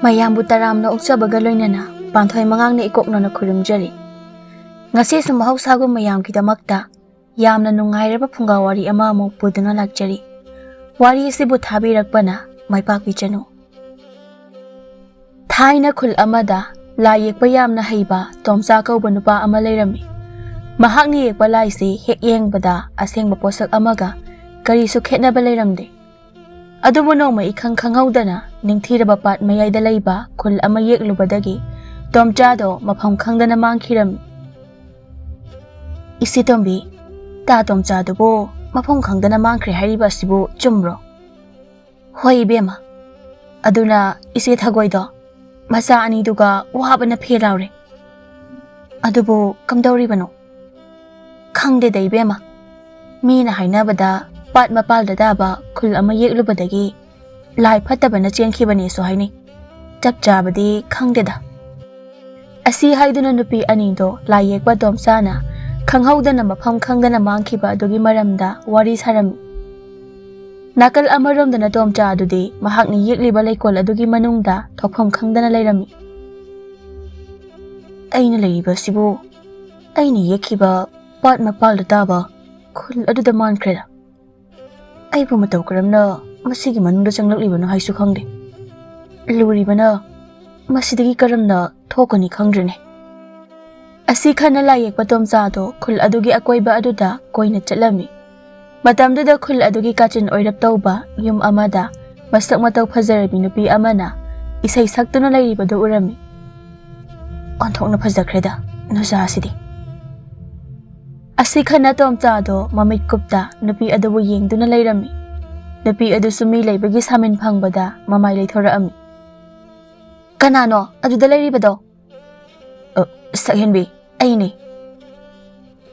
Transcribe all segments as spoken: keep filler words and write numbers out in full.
ꯃꯌꯥꯝꯕꯨ ꯇꯔꯥꯝꯅ ꯑꯣꯛꯆꯕꯒ ꯂꯣꯏꯅꯅ ꯄꯥꯟꯊꯣꯏ ꯃꯉꯥꯡꯅ ꯏꯀꯣꯛꯅꯅ ꯈꯨꯔꯨꯝꯖꯔꯤ꯫ ꯉꯁꯤꯁꯨ ꯃꯍꯧꯁꯥꯒꯨꯝ ꯃꯌꯥꯝꯒꯤꯗꯃꯛꯇ ꯌꯥꯝꯅ ꯅꯨꯡꯉꯥꯏꯔꯕ ꯐꯨꯡꯒꯥ ꯋꯥꯔꯤ ꯑꯃ ꯑꯃꯨꯛ ꯄꯨꯗꯨꯅ ꯂꯥꯛꯆꯔꯤ꯫ ꯋꯥꯔꯤ ꯑꯁꯤꯕꯨ ꯊꯥꯕꯤꯔꯛꯄꯅ ꯃꯥꯏ ꯄꯥꯛꯄꯤꯖꯅꯨ꯫ ꯊꯥꯏꯅ ꯈꯨꯜ ꯑꯃꯗ ꯂꯥꯏ ꯌꯦꯛꯄ ꯌꯥꯝꯅ ꯍꯩꯕ ꯇꯣꯝꯆꯥ ꯀꯧꯕ ꯅꯨꯄꯥ ꯑꯃ ꯂꯩꯔꯝꯃꯤ꯫ ꯃꯍꯥꯛꯅ ꯌꯦꯛꯄ ꯂꯥꯏꯁꯤ ꯍꯦꯛ ꯌꯦꯡꯕꯗ ꯑꯁꯦꯡꯕ ꯄꯣꯠꯁꯛ ꯑꯃꯒ ꯀꯔꯤꯁꯨ ꯈꯦꯠꯅꯕ ꯂꯩꯔꯝꯗꯦ꯫ ꯑꯗꯨꯕꯨ ꯅꯣꯡꯃ ꯏꯈꯪ ꯈꯪꯍꯧꯗꯅ ꯅꯤꯡꯊꯤꯔꯕ ꯄꯥꯠ ꯃꯌꯥꯏꯗ ꯂꯩꯕ ꯈꯨꯜ ꯑꯃ ꯌꯦꯛꯂꯨꯕꯗꯒꯤ ꯇꯣꯝꯆꯥꯗꯣ ꯃꯐꯝ ꯈꯪꯗꯅ ꯃꯥꯡꯈꯤꯔꯝꯃꯤ꯫ "ꯏꯆꯦ ꯇꯣꯝꯕꯤ, ꯇꯥ ꯇꯣꯝꯆꯥꯗꯨꯕꯨ ꯃꯐꯝ ꯈꯪꯗꯅ ꯃꯥꯡꯈ꯭ꯔꯦ ꯍꯥꯏꯔꯤꯕ ꯑꯁꯤꯕꯨ ꯆꯨꯝꯕ꯭ꯔꯣ?" "ꯍꯣꯏ ꯏꯕꯦꯝꯃ, ꯑꯗꯨꯅ ꯏꯆꯦ ꯊꯒꯣꯏꯗꯣ ꯃꯆꯥ ꯑꯅꯤꯗꯨꯒ ꯋꯥꯕꯅ ꯐꯦ ꯂꯥꯎꯔꯦ꯫ ꯑꯗꯨꯕꯨ ꯀꯝꯗꯧꯔꯤꯕꯅꯣ?" "ꯈꯪꯗꯦꯗ ꯏꯕꯦꯝꯃ, ꯃꯤꯅ ꯍꯥꯏꯅꯕꯗ ꯄꯥꯠ ꯃꯄꯥꯜꯗ ꯇꯥꯕ ꯈꯨꯜ ꯑꯃ ꯌꯦꯛꯂꯨꯕꯗꯒꯤ ꯂꯥꯏ ꯐꯠꯇꯕꯅ ꯆꯦꯟꯈꯤꯕꯅꯦꯁꯨ ꯍꯥꯏꯅꯩ꯫ ꯆꯞ ꯆꯥꯕꯗꯤ ꯈꯪꯗꯦꯗ꯫" ꯑꯁꯤ ꯍꯥꯏꯗꯨꯅ ꯅꯨꯄꯤ ꯑꯅꯤꯗꯣ ꯂꯥꯏ ꯌꯦꯛꯄ ꯇꯣꯝꯆꯥꯅ ꯈꯪꯍꯧꯗꯅ ꯃꯐꯝ ꯈꯪꯗꯅ ꯃꯥꯡꯈꯤꯕ ꯑꯗꯨꯒꯤ ꯃꯔꯝꯗ ꯋꯥꯔꯤ ꯁꯥꯔꯝꯃꯤ꯫ ꯅꯥꯀꯜ ꯑꯃꯔꯣꯝꯗꯅ ꯇꯣꯝꯆꯥ ꯑꯗꯨꯗꯤ ꯃꯍꯥꯛꯅ ꯌꯦꯛꯂꯤꯕ ꯂꯩꯀꯣꯜ ꯑꯗꯨꯒꯤ ꯃꯅꯨꯡꯗ ꯊꯣꯛꯐꯝ ꯈꯪꯗꯅ ꯂꯩꯔꯝꯃꯤ꯫ "ꯑꯩꯅ ꯂꯩꯔꯤꯕꯁꯤꯕꯨ, ꯑꯩꯅ ꯌꯦꯛꯈꯤꯕ ꯄꯥꯠ ꯃꯄꯥꯜꯗ ꯇꯥꯕ ꯈꯨꯜ ꯑꯗꯨꯗ ꯃꯥꯟꯈ꯭ꯔꯦꯗ꯫ ꯑꯩꯕꯨ ꯃꯇꯧ ꯀꯔꯝꯅ ꯃꯁꯤꯒꯤ ꯃꯅꯨꯡꯗ ꯆꯪꯂꯛꯂꯤꯕꯅꯣ ꯍꯥꯏꯁꯨ ꯈꯪꯗꯦ꯫ ꯂꯨꯔꯤꯕꯅ ꯃꯁꯤꯗꯒꯤ ꯀꯔꯝꯅ ꯊꯣꯛꯀꯅꯤ ꯈꯪꯗ꯭ꯔꯦꯅꯦ꯫" ꯑꯁꯤ ꯈꯟꯅ ꯂꯥꯏ ꯌꯦꯛꯄ ꯇꯣꯝꯆꯥꯗꯣ ꯈꯨꯜ ꯑꯗꯨꯒꯤ ꯑꯀꯣꯏꯕ ꯑꯗꯨꯗ ꯀꯣꯏꯅ ꯆꯠꯂꯝꯃꯤ꯫ ꯃꯇꯝꯗꯨꯗ ꯈꯨꯜ ꯑꯗꯨꯒꯤ ꯀꯥꯆꯤꯟ ꯑꯣꯏꯔꯞ ꯇꯧꯕ ꯌꯨꯝ ꯑꯃꯗ ꯃꯁꯛ ꯃꯇꯧ ꯐꯖꯔꯕꯤ ꯅꯨꯄꯤ ꯑꯃꯅ ꯏꯁꯩ ꯁꯛꯇꯨꯅ ꯂꯩꯔꯤꯕꯗꯨ ꯎꯔꯝꯃꯤ꯫ "ꯑꯣꯟꯊꯣꯛꯅ ꯐꯖꯈ꯭ꯔꯦꯗ ꯅꯨꯖꯥ ꯑꯁꯤꯗꯤ꯫" ꯑꯁꯤ ꯈꯟꯅ ꯇꯣꯝꯆꯥꯗꯣ ꯃꯃꯤꯠ ꯀꯨꯞꯇ ꯅꯨꯄꯤ ꯑꯗꯨꯕꯨ ꯌꯦꯡꯗꯨꯅ ꯂꯩꯔꯝꯃꯤ꯫ ꯅꯨꯄꯤ ꯑꯗꯨꯁꯨ ꯃꯤ ꯂꯩꯕꯒꯤ ꯁꯥꯃꯤꯟ ꯐꯪꯕꯗ ꯃꯃꯥꯏ ꯂꯩꯊꯣꯔꯛꯑꯝꯃꯤ꯫ "ꯀꯅꯥꯅꯣ ꯑꯗꯨꯗ ꯂꯩꯔꯤꯕꯗꯣ?" "ꯑ, ꯁꯛꯍꯦꯟꯕꯤ, ꯑꯩꯅꯤ꯫"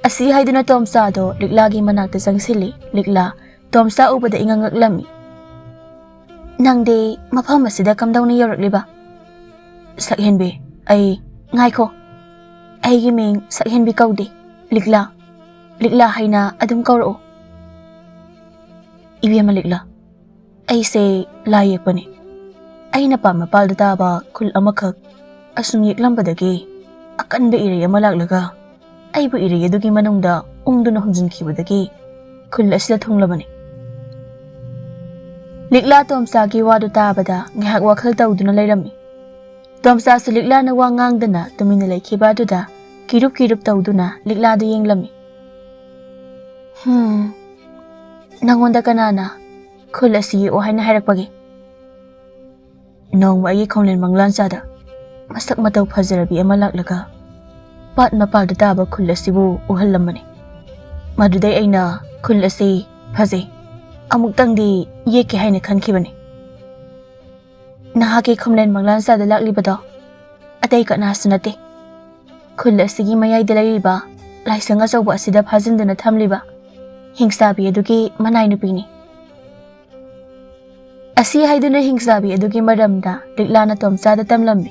ꯑꯁꯤ ꯍꯥꯏꯗꯨꯅ ꯇꯣꯝꯆꯥꯗꯣ ꯂꯤꯛꯂꯥꯒꯤ ꯃꯅꯥꯛꯇ ꯆꯪꯁꯤꯜꯂꯤ꯫ ꯂꯤꯛꯂꯥ ꯇꯣꯝꯆꯥ ꯎꯕꯗ ꯏꯉꯛ ꯉꯛꯂꯝꯃꯤ꯫ "ꯅꯪꯗꯤ ꯃꯐꯝ ꯑꯁꯤꯗ ꯀꯝꯗꯧꯅ ꯌꯧꯔꯛꯂꯤꯕ?" "ꯁꯛꯍꯦꯟꯕꯤ, ꯑꯩ, ꯉꯥꯏꯈꯣ, ꯑꯩꯒꯤ ꯃꯤꯡ ꯁꯛꯍꯦꯟꯕꯤ ꯀꯧꯗꯦ, ꯂꯤꯛꯂꯥ, ꯂꯤꯛꯂꯥ ꯍꯥꯏꯅ ꯑꯗꯨꯝ ꯀꯧꯔꯛꯎ꯫" "ꯏꯕꯦꯝꯃ ꯂꯤꯛꯂꯥ, ꯑꯩꯁꯦ ꯂꯥꯏ ꯌꯦꯛꯄꯅꯤ꯫ ꯑꯩꯅ ꯄꯥꯝꯕ ꯄꯥꯜꯗ ꯇꯥꯕ ꯈꯨꯜ ꯑꯃꯈꯛ ꯑꯁꯨꯝ ꯌꯦꯛꯂꯝꯕꯗꯒꯤ ꯑꯀꯟꯕ ꯏꯔꯩ ꯑꯃ ꯂꯥꯛꯂꯒ ꯑꯩꯕꯨ ꯏꯔꯩ ꯑꯗꯨꯒꯤ ꯃꯅꯨꯡꯗ ꯎꯪꯗꯨꯅ ꯍꯨꯝꯖꯤꯟꯈꯤꯕꯗꯒꯤ ꯈꯨꯜ ꯑꯁꯤꯗ ꯊꯨꯡꯂꯕꯅꯤ꯫ ꯂꯤꯛꯂꯥ ꯇꯣꯝꯆꯥꯒꯤ ꯋꯥꯗꯨ ꯇꯥꯕꯗ ꯉꯥꯏꯍꯥꯛ ꯋꯥꯈꯜ ꯇꯧꯗꯨꯅ ꯂꯩꯔꯝꯃꯤ꯫ ꯇꯣꯝꯆꯥꯁꯨ ꯂꯤꯛꯂꯥꯅ ꯋꯥ ꯉꯥꯡꯗꯅ ꯇꯨꯃꯤꯟꯅ ꯂꯩꯈꯤꯕ ꯑꯗꯨꯗ ꯀꯤꯔꯨꯞ ꯀꯤꯔꯨꯞ ꯇꯧꯗꯨꯅ ꯂꯤꯛꯂꯥꯗꯨ ꯌꯦꯡꯂꯝꯃꯤ꯫ "ꯍꯝ, ꯅꯪꯉꯣꯟꯗ ꯀꯅꯥꯅ ꯈꯨꯜ ꯑꯁꯤ ꯌꯦꯛꯑꯣ ꯍꯥꯏꯅ ꯍꯥꯏꯔꯛꯄꯒꯦ?" "ꯅꯣꯡꯃ ꯑꯩꯒꯤ ꯈꯣꯡꯂꯦꯟ ꯃꯪꯂꯥꯟꯆꯥꯗ ꯃꯁꯛ ꯃꯇꯧ ꯐꯖꯔꯕꯤ ꯑꯃ ꯂꯥꯛꯂꯒ ꯄꯥꯠ ꯃꯄꯥꯜꯗ ꯇꯥꯕ ꯈꯨꯜ ꯑꯁꯤꯕꯨ ꯎꯍꯜꯂꯝꯕꯅꯤ꯫ ꯃꯗꯨꯗꯩ ꯑꯩꯅ ꯈꯨꯜ ꯑꯁꯤ ꯐꯖꯩ, ꯑꯃꯨꯛꯇꯪꯗꯤ ꯌꯦꯛꯀꯦ ꯍꯥꯏꯅ ꯈꯟꯈꯤꯕꯅꯤ꯫ ꯅꯍꯥꯛꯀꯤ ꯈꯣꯡꯂꯦꯟ ꯃꯪꯂꯥꯟꯆꯥꯗ ꯂꯥꯛꯂꯤꯕꯗꯣ ꯑꯇꯩ ꯀꯅꯥꯁꯨ ꯅꯠꯇꯦ꯫ ꯈꯨꯜ ꯑꯁꯤꯒꯤ ꯃꯌꯥꯏꯗ ꯂꯩꯔꯤꯕ ꯂꯥꯏꯁꯪ ꯑꯆꯧꯕ ꯑꯁꯤꯗ ꯐꯥꯖꯤꯟꯗꯨꯅ ꯊꯝꯂꯤꯕ ꯍꯤꯡꯆꯥꯕꯤ ꯑꯗꯨꯒꯤ ꯃꯅꯥꯏ ꯅꯨꯄꯤꯅꯤ꯫" ꯑꯁꯤ ꯍꯥꯏꯗꯨꯅ ꯍꯤꯡꯆꯥꯕꯤ ꯑꯗꯨꯒꯤ ꯃꯔꯝꯗ ꯂꯤꯛꯂꯥꯅ ꯇꯣꯝꯆꯥꯗ ꯇꯝꯂꯝꯃꯤ꯫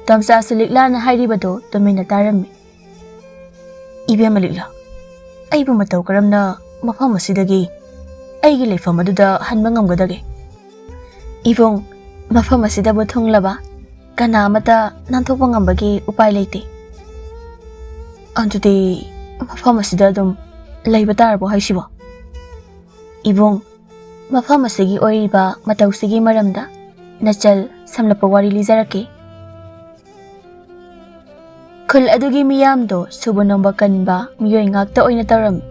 ꯇꯣꯝꯆꯥꯁꯨ ꯂꯤꯛꯂꯥꯅ ꯍꯥꯏꯔꯤꯕꯗꯨ ꯇꯨꯃꯤꯟꯅ ꯇꯥꯔꯝꯃꯤ꯫ "ꯏꯕꯦꯝꯃ ꯂꯤꯛꯂꯥ, ꯑꯩꯕꯨ ꯃꯇꯧ ꯀꯔꯝꯅ ꯃꯐꯝ ꯑꯁꯤꯗꯒꯤ ꯑꯩꯒꯤ ꯂꯩꯐꯝ ꯑꯗꯨꯗ ꯍꯟꯕ ꯉꯝꯒꯗꯒꯦ? ꯏꯕꯨꯡ, ꯃꯐꯝ ꯑꯁꯤꯗꯕꯨ ꯊꯨꯡꯂꯕ ꯀꯅꯥ ꯑꯃꯠꯇ ꯅꯥꯟꯊꯣꯛꯄ ꯉꯝꯕꯒꯤ ꯎꯄꯥꯏ ꯂꯩꯇꯦ꯫ ꯑꯗꯨꯗꯤ ꯃꯐꯝ ꯑꯁꯤꯗ ꯑꯗꯨꯝ ꯂꯩꯕ ꯇꯥꯔꯕꯣ ꯍꯥꯏꯁꯤꯕꯣ?" "ꯏꯕꯨꯡ, ꯃꯐꯝ ꯑꯁꯤꯒꯤ ꯑꯣꯏꯔꯤꯕ ꯃꯇꯧꯁꯤꯒꯤ ꯃꯔꯝꯗ ꯅꯆꯜ ꯁꯝꯂꯞꯄ ꯋꯥꯔꯤ ꯂꯤꯖꯔꯛꯀꯦ꯫" ꯈꯨꯜ ꯑꯗꯨꯒꯤ ꯃꯤꯌꯥꯝꯗꯣ ꯁꯨꯕ ꯅꯣꯝꯕ ꯀꯟꯕ ꯃꯤꯑꯣꯏ ꯉꯥꯛꯇ ꯑꯣꯏꯅ ꯇꯧꯔꯝꯃꯤ꯫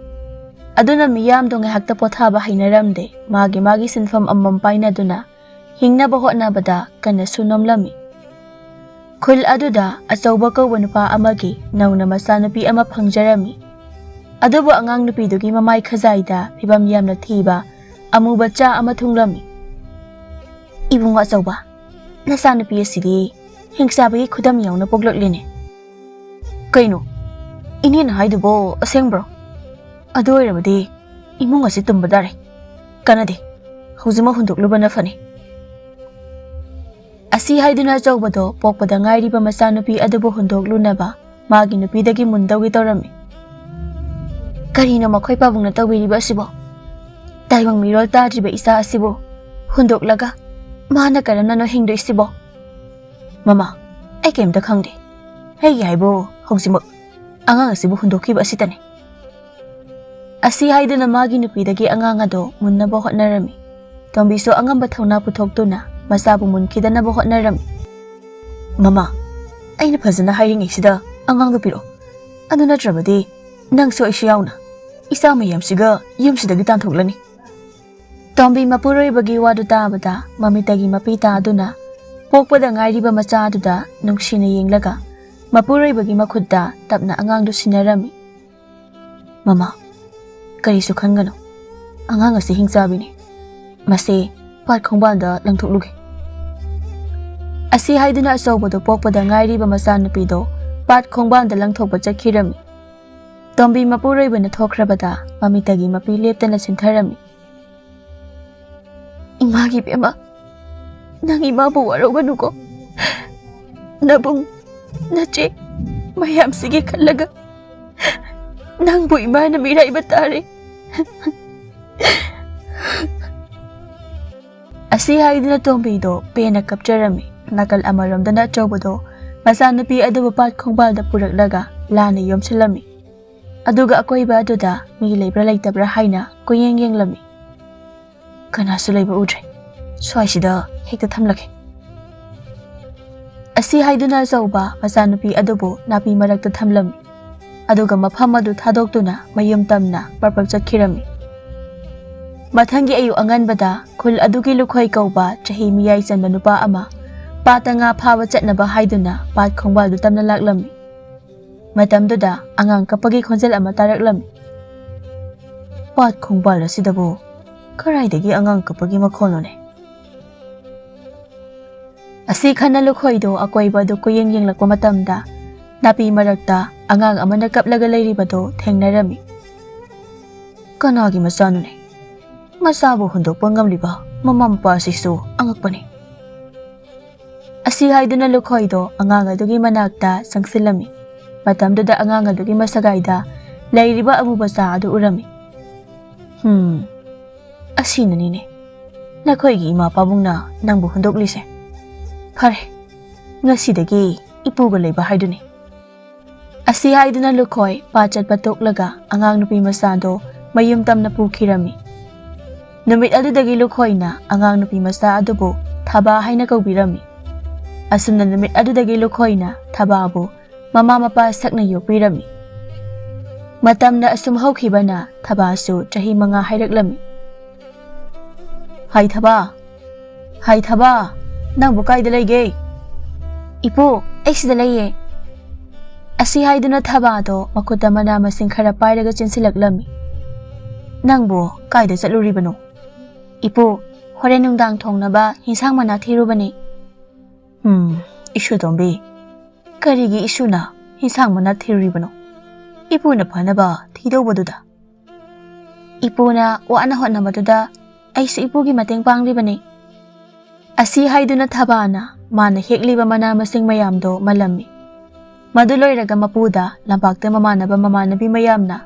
ꯑꯗꯨꯅ ꯃꯤꯌꯥꯝꯗꯣ ꯉꯥꯏꯍꯥꯛꯇ ꯄꯣꯊꯥꯕ ꯍꯩꯅꯔꯝꯗꯦ꯫ ꯃꯥꯒꯤ ꯃꯥꯒꯤ ꯁꯤꯟꯐꯝ ꯑꯃꯃꯝ ꯄꯥꯏꯅꯗꯨꯅ ꯍꯤꯡꯅꯕ ꯍꯣꯠꯅꯕꯗ ꯀꯟꯅꯁꯨ ꯅꯣꯝꯂꯝꯃꯤ꯫ ꯈꯨꯜ ꯑꯗꯨꯗ ꯑꯆꯧꯕ ꯀꯧꯕ ꯅꯨꯄꯥ ꯑꯃꯒꯤ ꯅꯧꯅ ꯃꯆꯥꯅꯨꯄꯤ ꯑꯃ ꯐꯪꯖꯔꯝꯃꯤ꯫ ꯑꯗꯨꯕꯨ ꯑꯉꯥꯡ ꯅꯨꯄꯤꯗꯨꯒꯤ ꯃꯃꯥꯏ ꯈꯖꯥꯏꯗ ꯐꯤꯕꯝ ꯌꯥꯝꯅ ꯊꯤꯕ ꯑꯃꯨꯕ ꯆꯥ ꯑꯃ ꯊꯨꯡꯂꯝꯃꯤ꯫ "ꯏꯕꯨꯡ ꯑꯆꯧꯕ, ꯅꯆꯥꯅꯨꯄꯤ ꯑꯁꯤꯗꯤ ꯍꯤꯡꯆꯥꯕꯒꯤ ꯈꯨꯗꯝ ꯌꯥꯎꯅ ꯄꯣꯛꯂꯛꯂꯤꯅꯦ꯫" "ꯀꯩꯅꯣ? ꯏꯅꯦꯅ ꯍꯥꯏꯗꯨꯕꯣ ꯑꯁꯦꯡꯕ꯭ꯔꯣ? ꯑꯗꯨ ꯑꯣꯏꯔꯕꯗꯤ ꯏꯃꯨꯡ ꯑꯁꯤ ꯇꯨꯝꯕ ꯇꯥꯔꯦ꯫ ꯀꯥꯟꯅꯗꯦ, ꯍꯧꯖꯤꯛꯃꯛ ꯍꯨꯟꯗꯣꯛꯂꯨꯕꯅ ꯐꯅꯤ꯫" ꯑꯁꯤ ꯍꯥꯏꯗꯨꯅ ꯑꯆꯧꯕꯗꯣ ꯄꯣꯛꯄꯗ ꯉꯥꯏꯔꯤꯕ ꯃꯆꯥꯅꯨꯄꯤ ꯑꯗꯨꯕꯨ ꯍꯨꯟꯗꯣꯛꯂꯨꯅꯕ ꯃꯥꯒꯤ ꯅꯨꯄꯤꯗꯒꯤ ꯃꯨꯟꯗꯧꯒꯤ ꯇꯧꯔꯝꯃꯤ꯫ "ꯀꯔꯤꯅꯣ ꯃꯈꯣꯏ ꯄꯥꯕꯨꯡꯅ ꯇꯧꯕꯤꯔꯤꯕ ꯑꯁꯤꯕꯣ? ꯇꯥꯏꯕꯪ ꯃꯤꯔꯣꯜ ꯇꯥꯗ꯭ꯔꯤꯕ ꯏꯆꯥ ꯑꯁꯤꯕꯨ ꯍꯨꯟꯗꯣꯛꯂꯒ ꯃꯥꯅ ꯀꯔꯝꯅꯅꯣ ꯍꯤꯡꯗꯣꯏꯁꯤꯕꯣ? ꯃꯃꯥ, ꯑꯩ ꯀꯩꯝꯇ ꯈꯪꯗꯦ꯫ ꯑꯩꯒꯤ ꯍꯥꯏꯕꯨ ꯍꯧꯖꯤꯛꯃꯛ ꯑꯉꯥꯡ ꯑꯁꯤꯕꯨ ꯍꯨꯟꯗꯣꯛꯈꯤꯕ ꯑꯁꯤꯇꯅꯤ꯫ ꯑꯁꯤ ꯍꯥꯏꯗꯨꯅ ꯃꯥꯒꯤ ꯅꯨꯄꯤꯗꯒꯤ ꯑꯉꯥꯡ ꯑꯗꯨ ꯃꯨꯟꯅꯕ ꯍꯣꯠꯅꯔꯝꯃꯤ꯫ ꯇꯣꯝꯕꯤꯁꯨ ꯑꯉꯝꯕ ꯊꯧꯅꯥ ꯄꯨꯊꯣꯛꯇꯨꯅ ꯃꯆꯥꯕꯨ ꯃꯨꯟꯈꯤꯗꯅꯕ ꯍꯣꯠꯅꯔꯝꯃꯤ꯫ ꯃꯃꯥ, ꯑꯩꯅ ꯐꯖꯅ ꯍꯥꯏꯔꯤꯉꯩꯁꯤꯗ ꯑꯉꯥꯡꯗꯨ ꯄꯤꯔꯛꯑꯣ꯫ ꯑꯗꯨ ꯅꯠꯇ꯭ꯔꯕꯗꯤ ꯅꯪꯁꯨ ꯑꯩꯁꯨ ꯌꯥꯎꯅ ꯏꯆꯥ ꯃꯌꯥꯝꯁꯤꯒ ꯌꯨꯝꯁꯤꯗꯒꯤ ꯇꯥꯟꯊꯣꯛꯂꯅꯤ꯫ ꯇꯣꯝꯕꯤ ꯃꯄꯨꯔꯣꯏꯕꯒꯤ ꯋꯥꯗꯨ ꯇꯥꯕꯗ ꯃꯃꯤꯠꯇꯒꯤ ꯃꯄꯤ ꯇꯥꯗꯨꯅ ꯄꯣꯛꯄꯗ ꯉꯥꯏꯔꯤꯕ ꯃꯆꯥꯗꯨꯗ ꯅꯨꯡꯁꯤꯅ ꯌꯦꯡꯂꯒ ꯃꯄꯨꯔꯣꯏꯕꯒꯤ ꯃꯈꯨꯠꯇ ꯇꯞꯅ ꯑꯉꯥꯡꯗꯨ ꯁꯤꯟꯅꯔꯝꯃꯤ꯫ ꯃꯃꯥ, ꯀꯔꯤꯁꯨ ꯈꯟꯒꯅꯨ꯫ ꯑꯉꯥꯡ ꯑꯁꯤ ꯍꯤꯡꯆꯥꯕꯤꯅꯤ꯫ ꯃꯁꯦ ꯄꯥꯠ ꯈꯣꯡꯕꯥꯟꯗ ꯂꯪꯊꯣꯛꯂꯨꯒꯦ꯫ ꯑꯁꯤ ꯍꯥꯏꯗꯨꯅ ꯑꯆꯧꯕꯗꯨ ꯄꯣꯛꯄꯗ ꯉꯥꯏꯔꯤꯕ ꯃꯆꯥꯅꯨꯄꯤꯗꯣ ꯄꯥꯠ ꯈꯣꯡꯕꯥꯟꯗ ꯂꯪꯊꯣꯛꯄ ꯆꯠꯈꯤꯔꯝꯃꯤ꯫ ꯇꯣꯝꯕꯤ ꯃꯄꯨꯔꯣꯏꯕꯅ ꯊꯣꯛꯈ꯭ꯔꯕꯗ ꯃꯃꯤꯠꯇꯒꯤ ꯃꯄꯤ ꯂꯦꯞꯇꯅ ꯆꯤꯟꯊꯔꯝꯃꯤ꯫ ꯏꯃꯥꯒꯤ ꯏꯕꯦꯝꯃ, ꯅꯪ ꯏꯃꯥꯕꯨ ꯋꯥꯔꯧꯒꯅꯨꯀꯣ꯫ ꯅꯕꯨꯡ, ꯅꯆꯦ ꯃꯌꯥꯝꯁꯤꯒꯤ ꯈꯜꯂꯒ ꯅꯪꯕꯨ ꯏꯃꯥꯅ ꯃꯤꯔꯥꯏꯕ ꯇꯥꯔꯦ꯫ ꯑꯁꯤ ꯍꯥꯏꯗꯨꯅ ꯇꯣꯝꯕꯤꯗꯣ ꯄꯦꯟꯅ ꯀꯞꯆꯔꯝꯃꯤ꯫ ꯅꯥꯀꯜ ꯑꯃꯔꯣꯝꯗꯅ ꯑꯆꯧꯕꯗꯣ ꯃꯆꯥꯅꯨꯄꯤ ꯑꯗꯨꯕꯨ ꯄꯥꯠ ꯈꯣꯡꯕꯥꯜꯗ ꯄꯨꯔꯛꯂꯒ ꯂꯥꯟꯅ ꯌꯣꯝꯁꯤꯜꯂꯝꯃꯤ꯫ ꯑꯗꯨꯒ ꯑꯀꯣꯏꯕ ꯑꯗꯨꯗ ꯃꯤ ꯂꯩꯕ꯭ꯔꯥ ꯂꯩꯇꯕ꯭ꯔꯥ ꯍꯥꯏꯅ ꯀꯣꯏꯌꯦꯡ ꯌꯦꯡꯂꯝꯃꯤ꯫ ꯀꯅꯥꯁꯨ ꯂꯩꯕ ꯎꯗ꯭ꯔꯦ꯫ ꯁ꯭ꯋꯥꯏꯁꯤꯗ ꯍꯦꯛꯇ ꯊꯝꯂꯒꯦ꯫ ꯑꯁꯤ ꯍꯥꯏꯗꯨꯅ ꯑꯆꯧꯕ ꯃꯆꯥꯅꯨꯄꯤ ꯑꯗꯨꯕꯨ ꯅꯥꯄꯤ ꯃꯔꯛꯇ ꯊꯝꯂꯝꯃꯤ꯫ ꯑꯗꯨꯒ ꯃꯐꯝ ꯑꯗꯨ ꯊꯥꯗꯣꯛꯇꯨꯅ ꯃꯌꯨꯝ ꯇꯝꯅ ꯄ꯭ꯔꯞ ꯄ꯭ꯔꯞ ꯆꯠꯈꯤꯔꯝꯃꯤ꯫ ꯃꯊꯪꯒꯤ ꯑꯌꯨꯛ ꯑꯉꯟꯕꯗ ꯈꯨꯜ ꯑꯗꯨꯒꯤ ꯂꯨꯈꯣꯏ ꯀꯧꯕ ꯆꯍꯤ ꯃꯤꯌꯥꯏ ꯆꯟꯕ ꯅꯨꯄꯥ ꯑꯃ ꯄꯥꯠꯇ ꯉꯥ ꯐꯥꯕ ꯆꯠꯅꯕ ꯍꯥꯏꯗꯨꯅ ꯄꯥꯠ ꯈꯣꯡꯕꯥꯜꯗꯨ ꯇꯝꯅ ꯂꯥꯛꯂꯝꯃꯤ꯫ ꯃꯇꯝꯗꯨꯗ ꯑꯉꯥꯡ ꯀꯞꯄꯒꯤ ꯈꯣꯟꯖꯦꯜ ꯑꯃ ꯇꯥꯔꯛꯂꯝꯃꯤ꯫ ꯄꯥꯠ ꯈꯣꯡꯕꯥꯜ ꯑꯁꯤꯗꯕꯨ ꯀꯔꯥꯏꯗꯒꯤ ꯑꯉꯥꯡ ꯀꯞꯄꯒꯤ ꯃꯈꯣꯜꯅꯣꯅꯦ? ꯑꯁꯤ ꯈꯟꯅ ꯂꯨꯈꯣꯏꯗꯣ ꯑꯀꯣꯏꯕ ꯑꯗꯨ ꯀꯣꯏꯌꯦꯡ ꯌꯦꯡꯂꯛꯄ ꯃꯇꯝꯗ ꯅꯥꯄꯤ ꯃꯔꯛꯇ ꯑꯉꯥꯡ ꯑꯃꯅ ꯀꯞꯂꯒ ꯂꯩꯔꯤꯕꯗꯨ ꯊꯦꯡꯅꯔꯝꯃꯤ꯫ ꯀꯅꯥꯒꯤ ꯃꯆꯥꯅꯣꯅꯦ? ꯃꯆꯥꯕꯨ ꯍꯨꯟꯗꯣꯛꯄ ꯉꯝꯂꯤꯕ ꯃꯃꯥ ꯃꯄꯥꯁꯤꯁꯨ ꯑꯉꯛꯄꯅꯤ꯫ ꯑꯁꯤ ꯍꯥꯏꯗꯨꯅ ꯂꯨꯈꯣꯏꯗꯣ ꯑꯉꯥꯡ ꯑꯗꯨꯒꯤ ꯃꯅꯥꯛꯇ ꯆꯪꯁꯤꯜꯂꯝꯃꯤ꯫ ꯃꯇꯝꯗꯨꯗ ꯑꯉꯥꯡ ꯑꯗꯨꯒꯤ ꯃꯁꯒꯥꯏꯗ ꯂꯩꯔꯤꯕ ꯑꯃꯨꯕ ꯆꯥ ꯑꯗꯨ ꯎꯔꯝꯃꯤ꯫ ꯍꯨꯝ, ꯑꯁꯤꯅꯅꯤꯅꯦ꯫ ꯅꯈꯣꯏꯒꯤ ꯏꯃꯥ ꯄꯥꯕꯨꯡꯅ ꯅꯪꯕꯨ ꯍꯨꯟꯗꯣꯛꯂꯤꯁꯦ꯫ ꯐꯔꯦ, ꯉꯁꯤꯗꯒꯤ ꯏꯄꯨꯒ ꯂꯩꯕ ꯍꯥꯏꯗꯨꯅꯤ꯫ ꯑꯁꯤ ꯍꯥꯏꯗꯨꯅ ꯂꯨꯈꯣꯏ ꯄꯥꯠ ꯆꯠꯄ ꯇꯣꯛꯂꯒ ꯑꯉꯥꯡ ꯅꯨꯄꯤ ꯃꯆꯥꯗꯣ ꯃꯌꯨꯝ ꯇꯝꯅ ꯄꯨꯈꯤꯔꯝꯃꯤ꯫ ꯅꯨꯃꯤꯠ ꯑꯗꯨꯗꯒꯤ ꯂꯨꯈꯣꯏꯅ ꯑꯉꯥꯡ ꯅꯨꯄꯤ ꯃꯆꯥ ꯑꯗꯨꯕꯨ ꯊꯕꯥ ꯍꯥꯏꯅ ꯀꯧꯕꯤꯔꯝꯃꯤ꯫ ꯑꯁꯨꯝꯅ ꯅꯨꯃꯤꯠ ꯑꯗꯨꯗꯒꯤ ꯂꯨꯈꯣꯏꯅ ꯊꯕꯥꯕꯨ ꯃꯃꯥ ꯃꯄꯥ ꯁꯛꯅ ꯌꯣꯛꯄꯤꯔꯝꯃꯤ꯫ ꯃꯇꯝꯅ ꯑꯁꯨꯝ ꯍꯧꯈꯤꯕꯅ ꯊꯕꯥꯁꯨ ꯆꯍꯤ ꯃꯉꯥ ꯍꯥꯏꯔꯛꯂꯝꯃꯤ꯫ "ꯍꯥꯏ ꯊꯕꯥ, ꯍꯥꯏ ꯊꯕꯥ, ꯅꯪꯕꯨ ꯀꯥꯏꯗ ꯂꯩꯒꯦ?" "ꯏꯄꯨ, ꯑꯩ ꯁꯤꯗ ꯂꯩꯌꯦ꯫" ꯑꯁꯤ ꯍꯥꯏꯗꯨꯅ ꯊꯕꯥꯗꯣ ꯃꯈꯨꯠꯇ ꯃꯅꯥ ꯃꯁꯤꯡ ꯈꯔ ꯄꯥꯏꯔꯒ ꯆꯦꯟꯁꯤꯜꯂꯛꯂꯝꯃꯤ꯫ "ꯅꯪꯕꯨ ꯀꯥꯏꯗ ꯆꯠꯂꯨꯔꯤꯕꯅꯣ?" "ꯏꯄꯨ, ꯍꯣꯔꯦꯟ ꯅꯨꯡꯗꯥꯡ ꯊꯣꯡꯅꯕ ꯍꯤꯟꯁꯥꯡ ꯃꯅꯥ ꯊꯤꯔꯨꯕꯅꯤ꯫" "ꯎꯝ, ꯏꯁꯨꯇꯣꯝꯕꯤ, ꯀꯔꯤꯒꯤ ꯏꯁꯨꯅ ꯍꯤꯟꯁꯥꯡ ꯃꯅꯥ ꯊꯤꯔꯨꯔꯤꯕꯅꯣ? ꯏꯄꯨꯅ ꯐꯅꯕ ꯊꯤꯗꯧꯕꯗꯨꯗ?" "ꯏꯄꯨꯅ ꯋꯥꯅ ꯍꯣꯠꯅꯕꯗꯨꯗ ꯑꯩꯁꯨ ꯏꯄꯨꯒꯤ ꯃꯇꯦꯡ ꯄꯥꯡꯂꯤꯕꯅꯤ꯫" ꯑꯁꯤ ꯍꯥꯏꯗꯨꯅ ꯊꯕꯥꯅ ꯃꯥꯅ ꯍꯦꯛꯂꯤꯕ ꯃꯅꯥ ꯃꯁꯤꯡ ꯃꯌꯥꯝꯗꯣ ꯃꯜꯂꯝꯃꯤ꯫ ꯃꯗꯨ ꯂꯣꯏꯔꯒ ꯃꯄꯨꯗ ꯂꯝꯄꯥꯛꯇ ꯃꯃꯥꯟꯅꯕ ꯃꯃꯥꯟꯅꯕꯤ ꯃꯌꯥꯝꯅ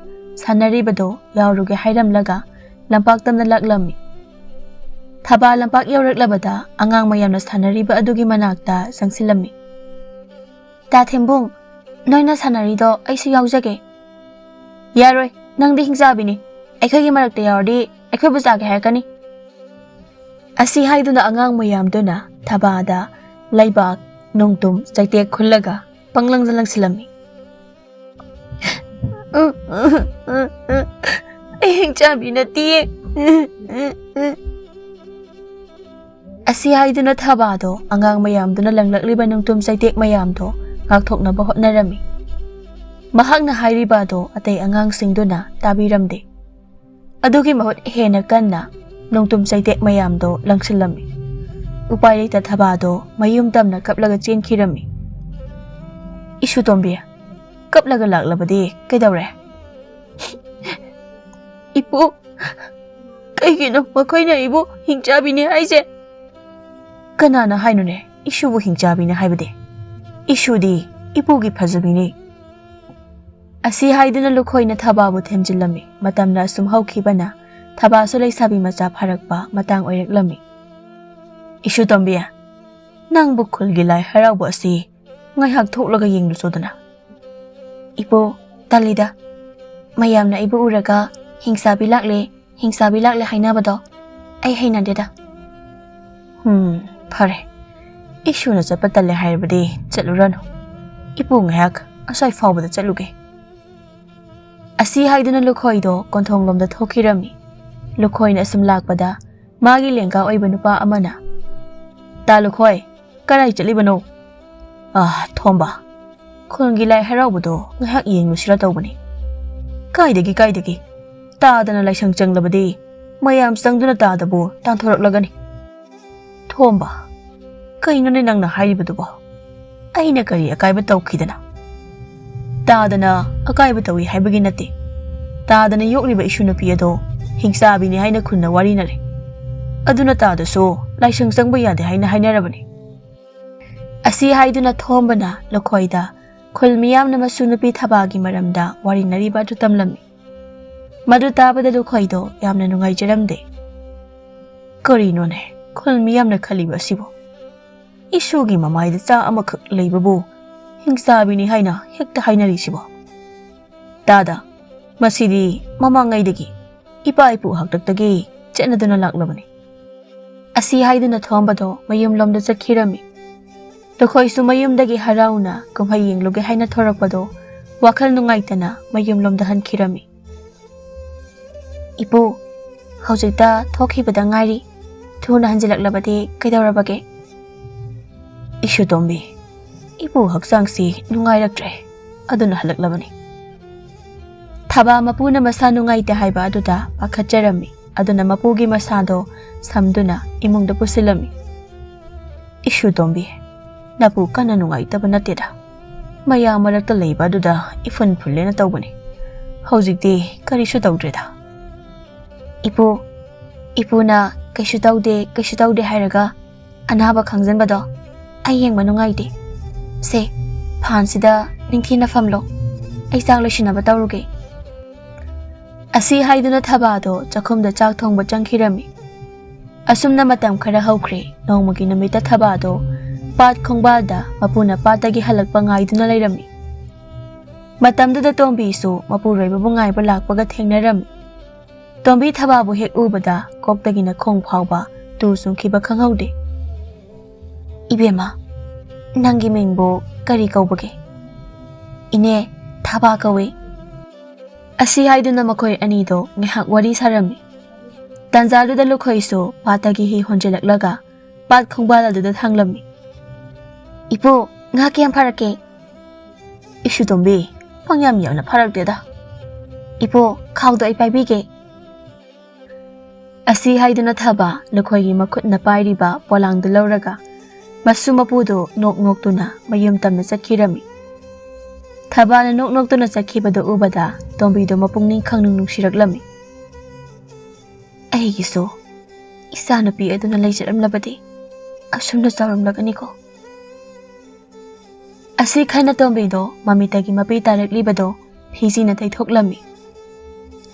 ꯁꯥꯟꯅꯔꯤꯕꯗꯣ ꯌꯥꯎꯔꯨꯒꯦ ꯍꯥꯏꯔꯝꯂꯒ ꯂꯝꯄꯥꯛ ꯇꯝꯅ ꯂꯥꯛꯂꯝꯃꯤ꯫ ꯊꯕꯥ ꯂꯝꯄꯥꯛ ꯌꯧꯔꯛꯂꯕꯗ ꯑꯉꯥꯡ ꯃꯌꯥꯝꯅ ꯁꯥꯟꯅꯔꯤꯕ ꯑꯗꯨꯒꯤ ꯃꯅꯥꯛꯇ ꯆꯪꯁꯤꯜꯂꯝꯃꯤ꯫ "ꯇꯥ ꯊꯦꯝꯕꯨꯡ, ꯅꯣꯏꯅ ꯁꯥꯟꯅꯔꯤꯗꯣ ꯑꯩꯁꯨ ꯌꯥꯎꯖꯒꯦ꯫" "ꯌꯥꯔꯣꯏ, ꯅꯪꯗꯤ ꯍꯤꯡꯆꯥꯕꯤꯅꯤ꯫ ꯑꯩꯈꯣꯏꯒꯤ ꯃꯔꯛꯇ ꯌꯥꯎꯔꯗꯤ ꯑꯩꯈꯣꯏꯕꯨ ꯆꯥꯒꯦ ꯍꯥꯏꯔꯛꯀꯅꯤ꯫" ꯑꯁꯤ ꯍꯥꯏꯗꯨꯅ ꯑꯉꯥꯡ ꯃꯌꯥꯝꯗꯨꯅ ꯊꯕꯥꯗ ꯂꯩꯕꯥꯛ, ꯅꯣꯡꯇꯨꯝ, ꯆꯩꯇꯦꯛ ꯈꯨꯜꯂꯒ ꯄꯪꯂꯪꯗ ꯂꯪꯁꯤꯜꯂꯝꯃꯤ꯫ "ꯑꯩ ꯍꯤꯡꯆꯥꯕꯤ ꯅꯠꯇꯤꯌꯦ꯫" ꯑꯁꯤ ꯍꯥꯏꯗꯨꯅ ꯊꯕꯥꯗꯣ ꯑꯉꯥꯡ ꯃꯌꯥꯝꯗꯨꯅ ꯂꯪꯂꯛꯂꯤꯕ ꯅꯣꯡꯇꯨꯝ ꯆꯩꯇꯦꯛ ꯃꯌꯥꯝꯗꯣ ꯉꯥꯛꯊꯣꯛꯅꯕ ꯍꯣꯠꯅꯔꯝꯃꯤ꯫ ꯃꯍꯥꯛꯅ ꯍꯥꯏꯔꯤꯕ ꯑꯗꯣ ꯑꯇꯩ ꯑꯉꯥꯡꯁꯤꯡꯗꯨꯅ ꯇꯥꯕꯤꯔꯝꯗꯦ꯫ ꯑꯗꯨꯒꯤ ꯃꯍꯨꯠ ꯍꯦꯟꯅ ꯀꯟꯅ ꯅꯣꯡꯇꯨꯝ ꯆꯩꯇꯦꯛ ꯃꯌꯥꯝꯗꯣ ꯂꯪꯁꯤꯜꯂꯝꯃꯤ꯫ ꯎꯄꯥꯏ ꯂꯩꯇ ꯊꯕꯥꯗꯣ ꯃꯌꯨꯝ ꯇꯝꯅ ꯀꯞꯂꯒ ꯆꯦꯟꯈꯤꯔꯝꯃꯤ꯫ "ꯏꯁꯨꯇꯣꯝꯕꯤ, ꯀꯞꯂꯒ ꯂꯥꯛꯂꯕꯗꯤ ꯀꯩꯗꯧꯔꯦ?" "ꯏꯄꯨ, ꯀꯩꯒꯤꯅꯣ ꯃꯈꯣꯏꯅ ꯑꯩꯕꯨ ꯍꯤꯡꯆꯥꯕꯤꯅꯤ ꯍꯥꯏꯁꯦ?" "ꯀꯅꯥꯅ ꯍꯥꯏꯅꯣꯅꯦ ꯏꯁꯨꯕꯨ ꯍꯤꯡꯆꯥꯕꯤꯅꯤ ꯍꯥꯏꯕꯗꯤ? ꯏꯁꯨꯗꯤ ꯏꯄꯨꯒꯤ ꯐꯖꯕꯤꯅꯤ꯫" ꯑꯁꯤ ꯍꯥꯏꯗꯨꯅ ꯂꯨꯈꯣꯏꯅ ꯊꯕꯥꯕꯨ ꯊꯦꯝꯖꯤꯜꯂꯝꯃꯤ꯫ ꯃꯇꯝꯅ ꯑꯁꯨꯝ ꯍꯧꯈꯤꯕꯅ ꯊꯕꯥꯁꯨ ꯂꯩꯁꯥꯕꯤ ꯃꯆꯥ ꯐꯥꯔꯛꯄ ꯃꯇꯥꯡ ꯑꯣꯏꯔꯛꯂꯝꯃꯤ꯫ "ꯏꯁꯨ ꯇꯣꯝꯕꯤ, ꯅꯪꯕꯨ ꯈꯨꯜꯒꯤ ꯂꯥꯏ ꯍꯔꯥꯎꯕ ꯑꯁꯤ ꯉꯥꯏꯍꯥꯛ ꯊꯣꯛꯂꯒ ꯌꯦꯡꯂꯨꯆꯣꯗꯅ?" "ꯏꯄꯨ, ꯇꯜꯂꯤꯗ꯫ ꯃꯌꯥꯝꯅ ꯑꯩꯕꯨ ꯎꯔꯒ ꯍꯤꯡꯁꯥꯕꯤ ꯂꯥꯛꯂꯦ, ꯍꯤꯡꯁꯥꯕꯤ ꯂꯥꯛꯂꯦ ꯍꯥꯏꯅꯕꯗꯣ ꯑꯩ ꯍꯩꯅꯗꯦꯗ꯫" "ꯎꯝ, ꯐꯔꯦ꯫ ꯏꯁꯨꯅ ꯆꯠꯄ ꯇꯜꯂꯦ ꯍꯥꯏꯔꯕꯗꯤ ꯆꯠꯂꯨꯔꯅꯨ꯫ ꯏꯄꯨ ꯉꯥꯏꯍꯥꯛ ꯑꯁ꯭ꯋꯥꯏ ꯐꯥꯎꯕꯗ ꯆꯠꯂꯨꯒꯦ꯫" ꯑꯁꯤ ꯍꯥꯏꯗꯨꯅ ꯂꯨꯈꯣꯏꯗꯣ ꯀꯣꯟꯊꯣꯡꯂꯣꯝꯗ ꯊꯣꯛꯈꯤꯔꯝꯃꯤ꯫ ꯂꯨꯈꯣꯏꯅ ꯑꯁꯨꯝ ꯂꯥꯛꯄꯗ ꯃꯥꯒꯤ ꯂꯦꯡꯒꯥ ꯑꯣꯏꯕ ꯅꯨꯄꯥ ꯑꯃꯅ, "ꯇꯥ ꯂꯨꯈꯣꯏ, ꯀꯗꯥꯏ ꯆꯠꯂꯤꯕꯅꯣ?" "ꯑꯥ, ꯊꯣꯝꯕ, ꯈꯨꯜꯒꯤ ꯂꯥꯏ ꯍꯔꯥꯎꯕꯗꯣ ꯉꯥꯏꯍꯥꯛ ꯌꯦꯡꯂꯨꯁꯤꯔ ꯇꯧꯕꯅꯤ꯫" "ꯀꯥꯏꯗꯒꯤ, ꯀꯥꯏꯗꯒꯤ? ꯇꯥꯗꯅ ꯂꯥꯏꯁꯪ ꯆꯪꯂꯕꯗꯤ ꯃꯌꯥꯝ ꯆꯪꯗꯨꯅ ꯇꯥꯗꯕꯨ ꯇꯥꯟꯊꯣꯔꯛꯂꯒꯅꯤ꯫" "ꯊꯣꯝꯕ, ꯀꯩꯅꯣꯅꯦ ꯅꯪꯅ ꯍꯥꯏꯔꯤꯕꯗꯨꯕꯣ? ꯑꯩꯅ ꯀꯔꯤ ꯑꯀꯥꯏꯕ ꯇꯧꯈꯤꯗꯅ?" "ꯇꯥꯗꯅ ꯑꯀꯥꯏꯕ ꯇꯧꯏ ꯍꯥꯏꯕꯒꯤ ꯅꯠꯇꯦ꯫ ꯇꯥꯗꯅ ꯌꯣꯛꯂꯤꯕ ꯏꯁꯨ ꯅꯨꯄꯤ ꯑꯗꯣ ꯍꯤꯡꯆꯥꯕꯤꯅꯤ ꯍꯥꯏꯅ ꯈꯨꯟꯅ ꯋꯥꯔꯤꯅꯔꯦ꯫ ꯑꯗꯨꯅ ꯇꯥꯗꯁꯨ ꯂꯥꯏꯁꯪ ꯆꯪꯕ ꯌꯥꯗꯦ ꯍꯥꯏꯅ ꯍꯥꯏꯅꯔꯕꯅꯤ꯫" ꯑꯁꯤ ꯍꯥꯏꯗꯨꯅ ꯊꯣꯝꯕꯅ ꯂꯨꯈꯣꯏꯗ ꯈꯨꯜ ꯃꯤꯌꯥꯝꯅ ꯃꯁꯨ ꯅꯨꯄꯤ ꯊꯕꯥꯒꯤ ꯃꯔꯝꯗ ꯋꯥꯔꯤꯅꯔꯤꯕ ꯑꯗꯨ ꯇꯝꯂꯝꯃꯤ꯫ ꯃꯗꯨ ꯇꯥꯕꯗ ꯂꯨꯈꯣꯏꯗꯣ ꯌꯥꯝꯅ ꯅꯨꯡꯉꯥꯏꯖꯔꯝꯗꯦ꯫ "ꯀꯔꯤꯅꯣꯅꯦ ꯈꯨꯜ ꯃꯤꯌꯥꯝꯅ ꯈꯜꯂꯤꯕ ꯑꯁꯤꯕꯨ? ꯏꯁꯨꯒꯤ ꯃꯃꯥꯏꯗ ꯆꯥ ꯑꯃꯈꯛ ꯂꯩꯕꯕꯨ ꯍꯤꯡꯆꯥꯕꯤꯅꯤ ꯍꯥꯏꯅ ꯍꯦꯛꯇ ꯍꯥꯏꯅꯔꯤꯁꯤꯕꯣ? ꯇꯥꯗ, ꯃꯁꯤꯗꯤ ꯃꯃꯥꯡꯉꯩꯗꯒꯤ ꯏꯄꯥ ꯏꯄꯨ ꯍꯥꯛꯇꯛꯇꯒꯤ ꯆꯠꯅꯗꯨꯅ ꯂꯥꯛꯂꯕꯅꯤ꯫" ꯑꯁꯤ ꯍꯥꯏꯗꯨꯅ ꯊꯣꯝꯕꯗꯣ ꯃꯌꯨꯝꯂꯣꯝꯗ ꯆꯠꯈꯤꯔꯝꯃꯤ꯫ ꯂꯨꯈꯣꯏꯁꯨ ꯃꯌꯨꯝꯗꯒꯤ ꯍꯔꯥꯎꯅ ꯀꯨꯝꯍꯩ ꯌꯦꯡꯂꯨꯒꯦ ꯍꯥꯏꯅ ꯊꯣꯔꯛꯄꯗꯣ ꯋꯥꯈꯜ ꯅꯨꯡꯉꯥꯏꯇꯅ ꯃꯌꯨꯝꯂꯣꯝꯗ ꯍꯟꯈꯤꯔꯝꯃꯤ꯫ "ꯏꯄꯨ, ꯍꯧꯖꯤꯛꯇ ꯊꯣꯛꯈꯤꯕꯗ ꯉꯥꯏꯔꯤ꯫ ꯊꯨꯅ ꯍꯟꯖꯤꯜꯂꯛꯂꯕꯗꯤ ꯀꯩꯗꯧꯔꯕꯒꯦ?" "ꯏꯁꯨ ꯇꯣꯝꯕꯤ, ꯏꯄꯨ ꯍꯛꯆꯥꯡꯁꯤ ꯅꯨꯡꯉꯥꯏꯔꯛꯇ꯭ꯔꯦ, ꯑꯗꯨꯅ ꯍꯜꯂꯛꯂꯕꯅꯤ꯫" ꯊꯕꯥ ꯃꯄꯨꯅ ꯃꯁꯥ ꯅꯨꯡꯉꯥꯏꯇꯦ ꯍꯥꯏꯕ ꯑꯗꯨꯗ ꯄꯥꯈꯠꯆꯔꯝꯃꯤ꯫ ꯑꯗꯨꯅ ꯃꯄꯨꯒꯤ ꯃꯁꯥꯗꯣ ꯁꯝꯗꯨꯅ ꯏꯃꯨꯡꯗ ꯄꯨꯁꯤꯜꯂꯝꯃꯤ꯫ "ꯏꯁꯨ ꯇꯣꯝꯕꯤ, ꯅꯄꯨ ꯀꯟꯅ ꯅꯨꯡꯉꯥꯏꯇꯕ ꯅꯠꯇꯦꯗ꯫ ꯃꯌꯥꯝ ꯃꯔꯛꯇ ꯂꯩꯕ ꯑꯗꯨꯗ ꯏꯐꯨꯟ ꯐꯨꯜꯂꯦꯅ ꯇꯧꯕꯅꯤ꯫ ꯍꯧꯖꯤꯛꯇꯤ ꯀꯔꯤꯁꯨ ꯇꯧꯗ꯭ꯔꯦꯗ꯫" "ꯏꯄꯨ, ꯏꯄꯨꯅ ꯀꯩꯁꯨ ꯇꯧꯗꯦ, ꯀꯩꯁꯨ ꯇꯧꯗꯦ ꯍꯥꯏꯔꯒ ꯑꯅꯥꯕ ꯈꯪꯖꯟꯕꯗꯣ ꯑꯩ ꯌꯦꯡꯕ ꯅꯨꯡꯉꯥꯏꯇꯦ꯫ ꯁꯦ, ꯐꯥꯟꯁꯤꯗ ꯅꯤꯡꯊꯤꯅ ꯐꯝꯂꯣ꯫ ꯑꯩ ꯆꯥꯛ ꯂꯣꯏꯁꯤꯟꯅꯕ ꯇꯧꯔꯨꯒꯦ꯫" ꯑꯁꯤ ꯍꯥꯏꯗꯨꯅ ꯊꯕꯥꯗꯣ ꯆꯥꯛꯈꯨꯝꯗ ꯆꯥꯛ ꯊꯣꯡꯕ ꯆꯪꯈꯤꯔꯝꯃꯤ꯫ ꯑꯁꯨꯝꯅ ꯃꯇꯝ ꯈꯔ ꯍꯧꯈ꯭ꯔꯦ꯫ ꯅꯣꯡꯃꯒꯤ ꯅꯨꯃꯤꯠꯇ ꯊꯕꯥꯗꯣ ꯄꯥꯠ ꯈꯣꯡꯕꯥꯜꯗ ꯃꯄꯨꯅ ꯄꯥꯠꯇꯒꯤ ꯍꯜꯂꯛꯄ ꯉꯥꯏꯗꯨꯅ ꯂꯩꯔꯝꯃꯤ꯫ ꯃꯇꯝꯗꯨꯗ ꯇꯣꯝꯕꯤꯁꯨ ꯃꯄꯨꯔꯣꯏꯕꯕꯨ ꯉꯥꯏꯕ ꯂꯥꯛꯄꯒ ꯊꯦꯡꯅꯔꯝꯃꯤ꯫ ꯇꯣꯝꯕꯤ ꯊꯕꯥꯕꯨ ꯍꯦꯛ ꯎꯕꯗ ꯀꯣꯛꯇꯒꯤꯅ ꯈꯣꯡ ꯐꯥꯎꯕ ꯇꯨ ꯆꯨꯡꯈꯤꯕ ꯈꯪꯍꯧꯗꯦ꯫ "ꯏꯕꯦꯝꯃ, ꯅꯪꯒꯤ ꯃꯤꯡꯕꯨ ꯀꯔꯤ ꯀꯧꯕꯒꯦ?" "ꯏꯅꯦ, ꯊꯕꯥ ꯀꯧꯏ꯫" ꯑꯁꯤ ꯍꯥꯏꯗꯨꯅ ꯃꯈꯣꯏ ꯑꯅꯤꯗꯣ ꯉꯥꯏꯍꯥꯛ ꯋꯥꯔꯤ ꯁꯥꯔꯝꯃꯤ꯫ ꯇꯥꯟꯖꯥꯗꯨꯗ ꯂꯨꯈꯣꯏꯁꯨ ꯄꯥꯠꯇꯒꯤ ꯍꯤ ꯍꯣꯟꯖꯤꯜꯂꯛꯂꯒ ꯄꯥꯠ ꯈꯣꯡꯕꯥꯜ ꯑꯗꯨꯗ ꯊꯥꯡꯂꯝꯃꯤ꯫ "ꯏꯄꯨ, ꯉꯥ ꯀꯌꯥꯝ ꯐꯥꯔꯛꯀꯦ?" "ꯏꯁꯨ ꯇꯣꯝꯕꯤ, ꯄꯪꯌꯥꯝ ꯌꯥꯝꯅ ꯐꯥꯔꯛꯇꯦꯗ꯫ ꯏꯄꯨ, ꯈꯥꯎꯗꯣ ꯑꯩ ꯄꯥꯏꯕꯤꯒꯦ꯫" ꯑꯁꯤ ꯍꯥꯏꯗꯨꯅ ꯊꯕꯥ ꯂꯨꯈꯣꯏꯒꯤ ꯃꯈꯨꯠꯅ ꯄꯥꯏꯔꯤꯕ ꯄꯣꯂꯥꯡꯗꯨ ꯂꯧꯔꯒ ꯃꯁꯨ ꯃꯄꯨꯗꯨ ꯅꯣꯛ ꯅꯣꯛꯇꯨꯅ ꯃꯌꯨꯝ ꯇꯝꯅ ꯆꯠꯈꯤꯔꯝꯃꯤ꯫ ꯊꯕꯥꯅ ꯅꯣꯛ ꯅꯣꯛꯇꯨꯅ ꯆꯠꯈꯤꯕꯗꯨ ꯎꯕꯗ ꯇꯣꯝꯕꯤꯗꯨ ꯃꯄꯨꯛꯅꯤꯡ ꯈꯪꯅꯨꯡ ꯅꯨꯡꯁꯤꯔꯛꯂꯝꯃꯤ꯫ "ꯑꯩꯒꯤꯁꯨ ꯏꯆꯥꯅꯨꯄꯤ ꯑꯗꯨꯅ ꯂꯩꯖꯔꯝꯂꯕꯗꯤ ꯑꯁꯨꯝꯅ ꯆꯥꯎꯔꯝꯂꯒꯅꯤꯀꯣ꯫" ꯑꯁꯤ ꯈꯟꯅ ꯇꯣꯝꯕꯤꯗꯣ ꯃꯃꯤꯠꯇꯒꯤ ꯃꯄꯤ ꯇꯥꯔꯛꯂꯤꯕꯗꯣ ꯐꯤꯖꯤꯅ ꯇꯩꯊꯣꯛꯂꯝꯃꯤ꯫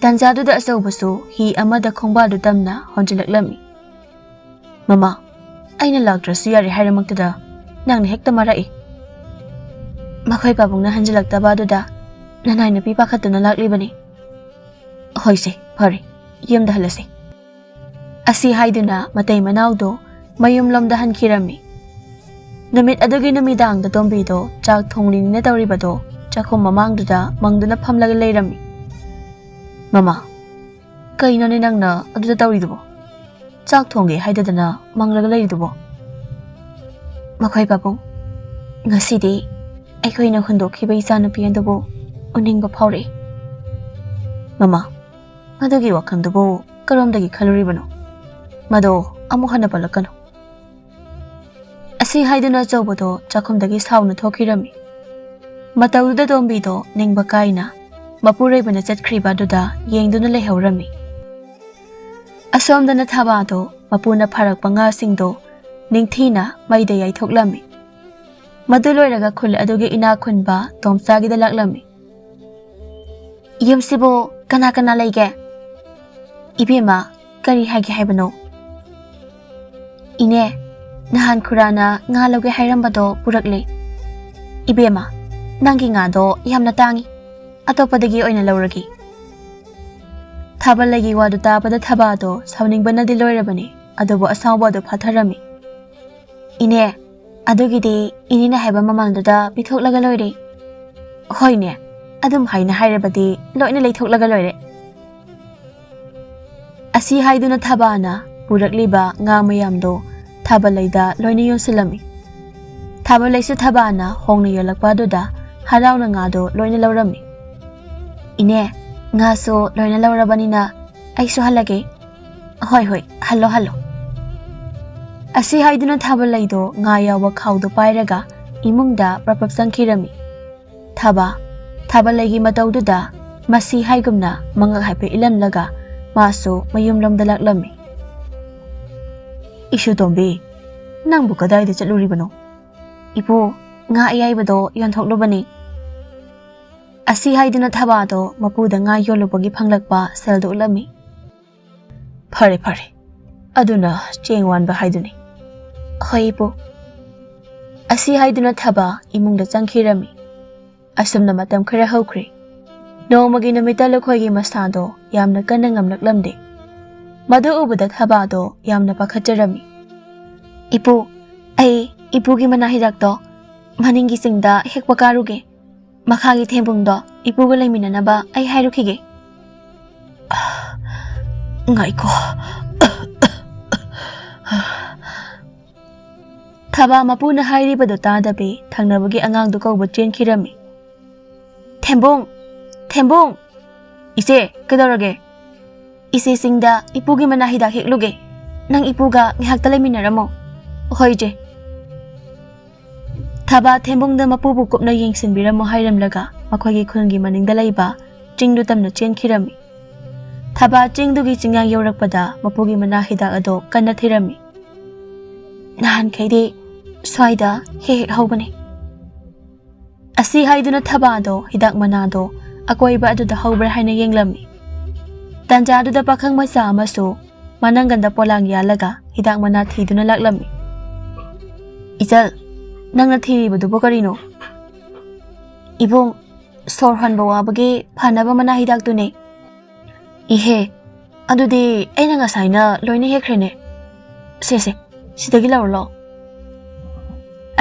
ꯇꯥꯟꯖꯥꯗꯨꯗ ꯑꯆꯧꯕꯁꯨ ꯍꯤ ꯑꯃꯗ ꯈꯣꯡꯕꯥꯜꯗꯨ ꯇꯝꯅ ꯍꯣꯟꯖꯤꯜꯂꯛꯂꯝꯃꯤ꯫ "ꯃꯃꯥ, ꯑꯩꯅ ꯂꯥꯛꯇ꯭ꯔꯁꯨ ꯌꯥꯔꯦ ꯍꯥꯏꯔꯃꯛꯇꯗ ꯅꯪꯅ ꯍꯦꯛꯇ ꯃꯔꯛꯏ꯫ ꯃꯈꯣꯏ ꯄꯥꯕꯨꯡꯅ ꯍꯟꯖꯤꯜꯂꯛꯇꯕ ꯑꯗꯨꯗ ꯅꯅꯥꯏ ꯅꯨꯄꯤ ꯄꯥꯈꯠꯇꯨꯅ ꯂꯥꯛꯂꯤꯕꯅꯤ꯫" "ꯍꯣꯏꯁꯦ, ꯐꯔꯦ, ꯌꯨꯝꯗ ꯍꯜꯂꯁꯤ꯫" ꯑꯁꯤ ꯍꯥꯏꯗꯨꯅ ꯃꯇꯩ ꯃꯅꯥꯎꯗꯣ ꯃꯌꯨꯝꯂꯣꯝꯗ ꯍꯟꯈꯤꯔꯝꯃꯤ꯫ ꯅꯨꯃꯤꯠ ꯑꯗꯨꯒꯤ ꯅꯨꯃꯤꯗꯥꯡꯗ ꯇꯣꯝꯕꯤꯗꯣ ꯆꯥꯛ ꯊꯣꯡꯂꯤꯅꯤꯅ ꯇꯧꯔꯤꯕꯗꯣ ꯆꯥꯛꯈꯨꯝ ꯃꯃꯥꯡꯗꯨꯗ ꯃꯪꯗꯨꯅ ꯐꯝꯂꯒ ꯂꯩꯔꯝꯃꯤ꯫ "ꯃꯃꯥ, ꯀꯩꯅꯣꯅꯦ ꯅꯪꯅ ꯑꯗꯨꯗ ꯇꯧꯔꯤꯗꯨꯕꯣ? ꯆꯥꯛ ꯊꯣꯡꯒꯦ ꯍꯥꯏꯗꯗꯅ ꯃꯪꯂꯒ ꯂꯩꯔꯤꯗꯨꯕꯣ?" "ꯃꯈꯣꯏ ꯄꯥꯕꯨꯡ, ꯉꯁꯤꯗꯤ ꯑꯩꯈꯣꯏꯅ ꯍꯨꯟꯗꯣꯛꯈꯤꯕ ꯏꯆꯥꯅꯨꯄꯤ ꯑꯗꯨꯕꯨ ꯎꯅꯤꯡꯕ ꯐꯥꯎꯔꯛꯏ꯫" "ꯃꯃꯥ, ꯃꯗꯨꯒꯤ ꯋꯥꯈꯜꯗꯨꯕꯨ ꯀꯔꯣꯝꯗꯒꯤ ꯈꯜꯂꯨꯔꯤꯕꯅꯣ? ꯃꯗꯣ ꯑꯃꯨꯛ ꯍꯟꯅ ꯄꯜꯂꯛꯀꯅꯨ꯫" ꯑꯁꯤ ꯍꯥꯏꯗꯨꯅ ꯑꯆꯧꯕꯗꯣ ꯆꯥꯛꯈꯨꯝꯗꯒꯤ ꯁꯥꯎꯅ ꯊꯣꯛꯈꯤꯔꯝꯃꯤ꯫ ꯃꯇꯧꯗꯨꯗ ꯇꯣꯝꯕꯤꯗꯣ ꯅꯤꯡꯕ ꯀꯥꯏꯅ ꯃꯄꯨꯔꯣꯏꯕꯅ ꯆꯠꯈ꯭ꯔꯤꯕ ꯑꯗꯨꯗ ꯌꯦꯡꯗꯨꯅ ꯂꯩꯍꯧꯔꯝꯃꯤ꯫ ꯑꯁꯣꯝꯗꯅ ꯊꯕꯥꯗꯣ ꯃꯄꯨꯅ ꯐꯥꯔꯛꯄ ꯉꯥꯁꯤꯡꯗꯣ ꯅꯤꯡꯊꯤꯅ ꯃꯩꯗ ꯌꯥꯏꯊꯣꯛꯂꯝꯃꯤ꯫ ꯃꯗꯨ ꯂꯣꯏꯔꯒ ꯈꯨꯜ ꯑꯗꯨꯒꯤ ꯏꯅꯥꯛ ꯈꯨꯟꯕ ꯇꯣꯝꯆꯥꯒꯤꯗ ꯂꯥꯛꯂꯝꯃꯤ꯫ "ꯌꯨꯝꯁꯤꯕꯨ ꯀꯅꯥ ꯀꯅꯥ ꯂꯩꯒꯦ? ꯏꯕꯦꯝꯃ, ꯀꯔꯤ ꯍꯥꯏꯒꯦ ꯍꯥꯏꯕꯅꯣ? ꯏꯅꯦ, ꯅꯍꯥꯟ ꯈꯨꯔꯥꯅ ꯉꯥ ꯂꯧꯒꯦ ꯍꯥꯏꯔꯝꯕꯗꯣ ꯄꯨꯔꯛꯂꯦ꯫ ꯏꯕꯦꯝꯃ, ꯅꯪꯒꯤ ꯉꯥꯗꯣ ꯌꯥꯝꯅ ꯇꯥꯡꯉꯤ, ꯑꯇꯣꯞꯄꯗꯒꯤ ꯑꯣꯏꯅ ꯂꯧꯔꯒꯦ꯫ ꯊꯥꯕꯜꯂꯩꯒꯤ ꯋꯥꯗꯨ ꯇꯥꯕꯗ ꯊꯕꯥꯗꯣ ꯁꯥꯎꯅꯤꯡꯕꯅꯗꯤ ꯂꯣꯏꯔꯕꯅꯤ, ꯑꯗꯨꯕꯨ ꯑꯁꯥꯎꯕ ꯑꯗꯨ ꯐꯥꯊꯔꯝꯃꯤ꯫ ꯏꯅꯦ, ꯑꯗꯨꯒꯤꯗꯤ ꯏꯅꯦꯅ ꯍꯥꯏꯕ ꯃꯃꯜꯗꯨꯗ ꯄꯤꯊꯣꯛꯂꯒ ꯂꯣꯏꯔꯦ꯫ ꯍꯣꯏꯅꯦ, ꯑꯗꯨꯝ ꯍꯥꯏꯅ ꯍꯥꯏꯔꯕꯗꯤ ꯂꯣꯏꯅ ꯂꯩꯊꯣꯛꯂꯒ ꯂꯣꯏꯔꯦ꯫ ꯑꯁꯤ ꯍꯥꯏꯗꯨꯅ ꯊꯕꯥꯅ ꯄꯨꯔꯛꯂꯤꯕ ꯉꯥ ꯃꯌꯥꯝꯗꯣ ꯊꯥꯕꯜꯂꯩꯗ ꯂꯣꯏꯅ ꯌꯣꯟꯁꯤꯜꯂꯝꯃꯤ꯫ ꯊꯥꯕꯜꯂꯩꯁꯨ ꯊꯕꯥꯅ ꯍꯣꯡꯅ ꯌꯣꯜꯂꯛꯄ ꯑꯗꯨꯗ ꯍꯔꯥꯎꯅ ꯉꯥꯗꯣ ꯂꯣꯏꯅ ꯂꯧꯔꯝꯃꯤ꯫ ꯏꯅꯦ, ꯉꯥꯁꯨ ꯂꯣꯏꯅ ꯂꯧꯔꯕꯅꯤꯅ ꯑꯩꯁꯨ ꯍꯜꯂꯒꯦ꯫ ꯍꯣꯏ, ꯍꯣꯏ, ꯍꯜꯂꯣ, ꯍꯜꯂꯣ꯫ ꯑꯁꯤ ꯍꯥꯏꯗꯨꯅ ꯊꯥꯕꯜꯂꯩꯗꯣ ꯉꯥ ꯌꯥꯎꯕ ꯈꯥꯎꯗꯣ ꯄꯥꯏꯔꯒ ꯏꯃꯨꯡꯗ ꯄ꯭ꯔꯞ ꯄ꯭ꯔꯞ ꯆꯪꯈꯤꯔꯝꯃꯤ꯫ ꯊꯥꯕ, ꯊꯥꯕꯜꯂꯩꯒꯤ ꯃꯇꯧꯗꯨꯗ ꯃꯁꯤ ꯍꯥꯏꯒꯨꯝꯅ ꯃꯉꯛ ꯍꯥꯏꯐꯦꯠ ꯏꯜꯍꯜꯂꯒ ꯃꯥꯁꯨ ꯃꯌꯨꯝꯂꯣꯝꯗ ꯂꯥꯛꯂꯝꯃꯤ꯫ ꯏꯁꯨ ꯇꯣꯝꯕꯤ, ꯅꯪꯕꯨ ꯀꯗꯥꯏꯗ ꯆꯠꯂꯨꯔꯤꯕꯅꯣ? ꯏꯄꯨ, ꯉꯥ ꯑꯌꯥꯏꯕꯗꯣ ꯌꯣꯟꯊꯣꯛꯂꯨꯕꯅꯤ꯫ ꯑꯁꯤ ꯍꯥꯏꯗꯨꯅ ꯊꯕꯥꯗꯣ ꯃꯄꯨꯗ ꯉꯥ ꯌꯣꯜꯂꯨꯕꯒꯤ ꯐꯪꯂꯛꯄ ꯁꯦꯜꯗꯨ ꯎꯠꯂꯝꯃꯤ꯫ ꯐꯔꯦ, ꯐꯔꯦ, ꯑꯗꯨꯅ ꯆꯦꯡ ꯋꯥꯟꯕ ꯍꯥꯏꯗꯨꯅꯤ꯫ ꯍꯣꯏ, ꯏꯄꯨ꯫ ꯑꯁꯤ ꯍꯥꯏꯗꯨꯅ ꯊꯕꯥ ꯏꯃꯨꯡꯗ ꯆꯪꯈꯤꯔꯝꯃꯤ꯫ ꯑꯁꯨꯝꯅ ꯃꯇꯝ ꯈꯔ ꯍꯧꯈ꯭ꯔꯦ꯫ ꯅꯣꯡꯃꯒꯤ ꯅꯨꯃꯤꯠꯇ ꯂꯨꯈꯣꯏꯒꯤ ꯃꯁꯥꯗꯣ ꯌꯥꯝꯅ ꯀꯟꯅ ꯉꯝꯂꯛꯂꯝꯗꯦ꯫ ꯃꯗꯨ ꯎꯕꯗ ꯊꯕꯥꯗꯣ ꯌꯥꯝꯅ ꯄꯥꯈꯠꯆꯔꯝꯃꯤ꯫ ꯏꯄꯨ, ꯑꯩ ꯏꯄꯨꯒꯤ ꯃꯅꯥ ꯍꯤꯗꯥꯛꯇꯣ ꯃꯅꯤꯡꯒꯤ ꯆꯤꯡꯗ ꯍꯦꯛꯄ ꯀꯥꯔꯨꯒꯦ꯫ ꯃꯈꯥꯒꯤ ꯊꯦꯝꯕꯨꯡꯗꯣ ꯏꯄꯨꯒ ꯂꯩꯃꯤꯟꯅꯅꯕ ꯑꯩ ꯍꯥꯏꯔꯨꯈꯤꯒꯦ꯫ ꯉꯥꯏꯈꯣ꯫ ꯊꯕꯥ ꯃꯄꯨꯅ ꯍꯥꯏꯔꯤꯕꯗꯨ ꯇꯥꯗꯕꯤ ꯊꯪꯅꯕꯒꯤ ꯑꯉꯥꯡꯗꯨ ꯀꯧꯕ ꯆꯦꯟꯈꯤꯔꯝꯃꯤ꯫ "ꯊꯦꯝꯕꯨꯡ! ꯊꯦꯝꯕꯨꯡ! ꯏꯆꯦ, ꯀꯩꯗꯧꯔꯒꯦ?" "ꯏꯆꯦ ꯆꯤꯡꯗ ꯏꯄꯨꯒꯤ ꯃꯅꯥ ꯍꯤꯗꯥꯛ ꯍꯦꯛꯂꯨꯒꯦ꯫ ꯅꯪ ꯏꯄꯨꯒ ꯉꯥꯏꯍꯥꯛꯇ ꯂꯩꯃꯤꯟꯅꯔꯝꯃꯣ꯫" "ꯍꯣꯏ, ꯏꯆꯦ꯫" ꯊꯕꯥ ꯊꯦꯝꯕꯨꯡꯗ ꯃꯄꯨꯕꯨ ꯀꯨꯞꯅ ꯌꯦꯡꯁꯤꯟꯕꯤꯔꯝꯃꯣ ꯍꯥꯏꯔꯝꯂꯒ ꯃꯈꯣꯏꯒꯤ ꯈꯨꯟꯒꯤ ꯃꯅꯤꯡꯗ ꯂꯩꯕ ꯆꯤꯡꯗꯨ ꯇꯝꯅ ꯆꯦꯟꯈꯤꯔꯝꯃꯤ꯫ ꯊꯕꯥ ꯆꯤꯡꯗꯨꯒꯤ ꯆꯤꯡꯌꯥ ꯌꯧꯔꯛꯄꯗ ꯃꯄꯨꯒꯤ ꯃꯅꯥ ꯍꯤꯗꯥꯛ ꯑꯗꯣ ꯀꯟꯅ ꯊꯤꯔꯝꯃꯤ꯫ "ꯅꯍꯥꯟꯈꯩꯗꯤ ꯁ꯭ꯋꯥꯏꯗ ꯍꯦꯛ ꯍꯦꯛ ꯍꯧꯕꯅꯤ꯫" ꯑꯁꯤ ꯍꯥꯏꯗꯨꯅ ꯊꯕꯥꯗꯣ ꯍꯤꯗꯥꯛ ꯃꯅꯥꯗꯣ ꯑꯀꯣꯏꯕ ꯑꯗꯨꯗ ꯍꯧꯕ꯭ꯔꯥ ꯍꯥꯏꯅ ꯌꯦꯡꯂꯝꯃꯤ꯫ ꯇꯥꯟꯖꯥꯗꯨꯗ ꯄꯥꯈꯪ ꯃꯆꯥ ꯑꯃꯁꯨ ꯃꯅꯪꯒꯟꯗ ꯄꯣꯂꯥꯡ ꯌꯥꯜꯂꯒ ꯍꯤꯗꯥꯛ ꯃꯅꯥ ꯊꯤꯗꯨꯅ ꯂꯥꯛꯂꯝꯃꯤ꯫ "ꯏꯆꯜ, ꯅꯪꯅ ꯊꯤꯔꯤꯕꯗꯨꯕꯨ ꯀꯔꯤꯅꯣ?" "ꯏꯕꯨꯡ, ꯁꯣꯔ ꯍꯣꯟꯕ ꯋꯥꯕꯒꯤ ꯐꯅꯕ ꯃꯅꯥ ꯍꯤꯗꯥꯛꯇꯨꯅꯦ꯫" "ꯏꯍꯦ, ꯑꯗꯨꯗꯤ ꯑꯩꯅ ꯉꯁꯥꯏꯅ ꯂꯣꯏꯅ ꯍꯦꯛꯈ꯭ꯔꯦꯅꯦ꯫ ꯁꯦ ꯁꯦ, ꯁꯤꯗꯒꯤ ꯂꯧꯔꯣ ꯂꯥꯎ꯫"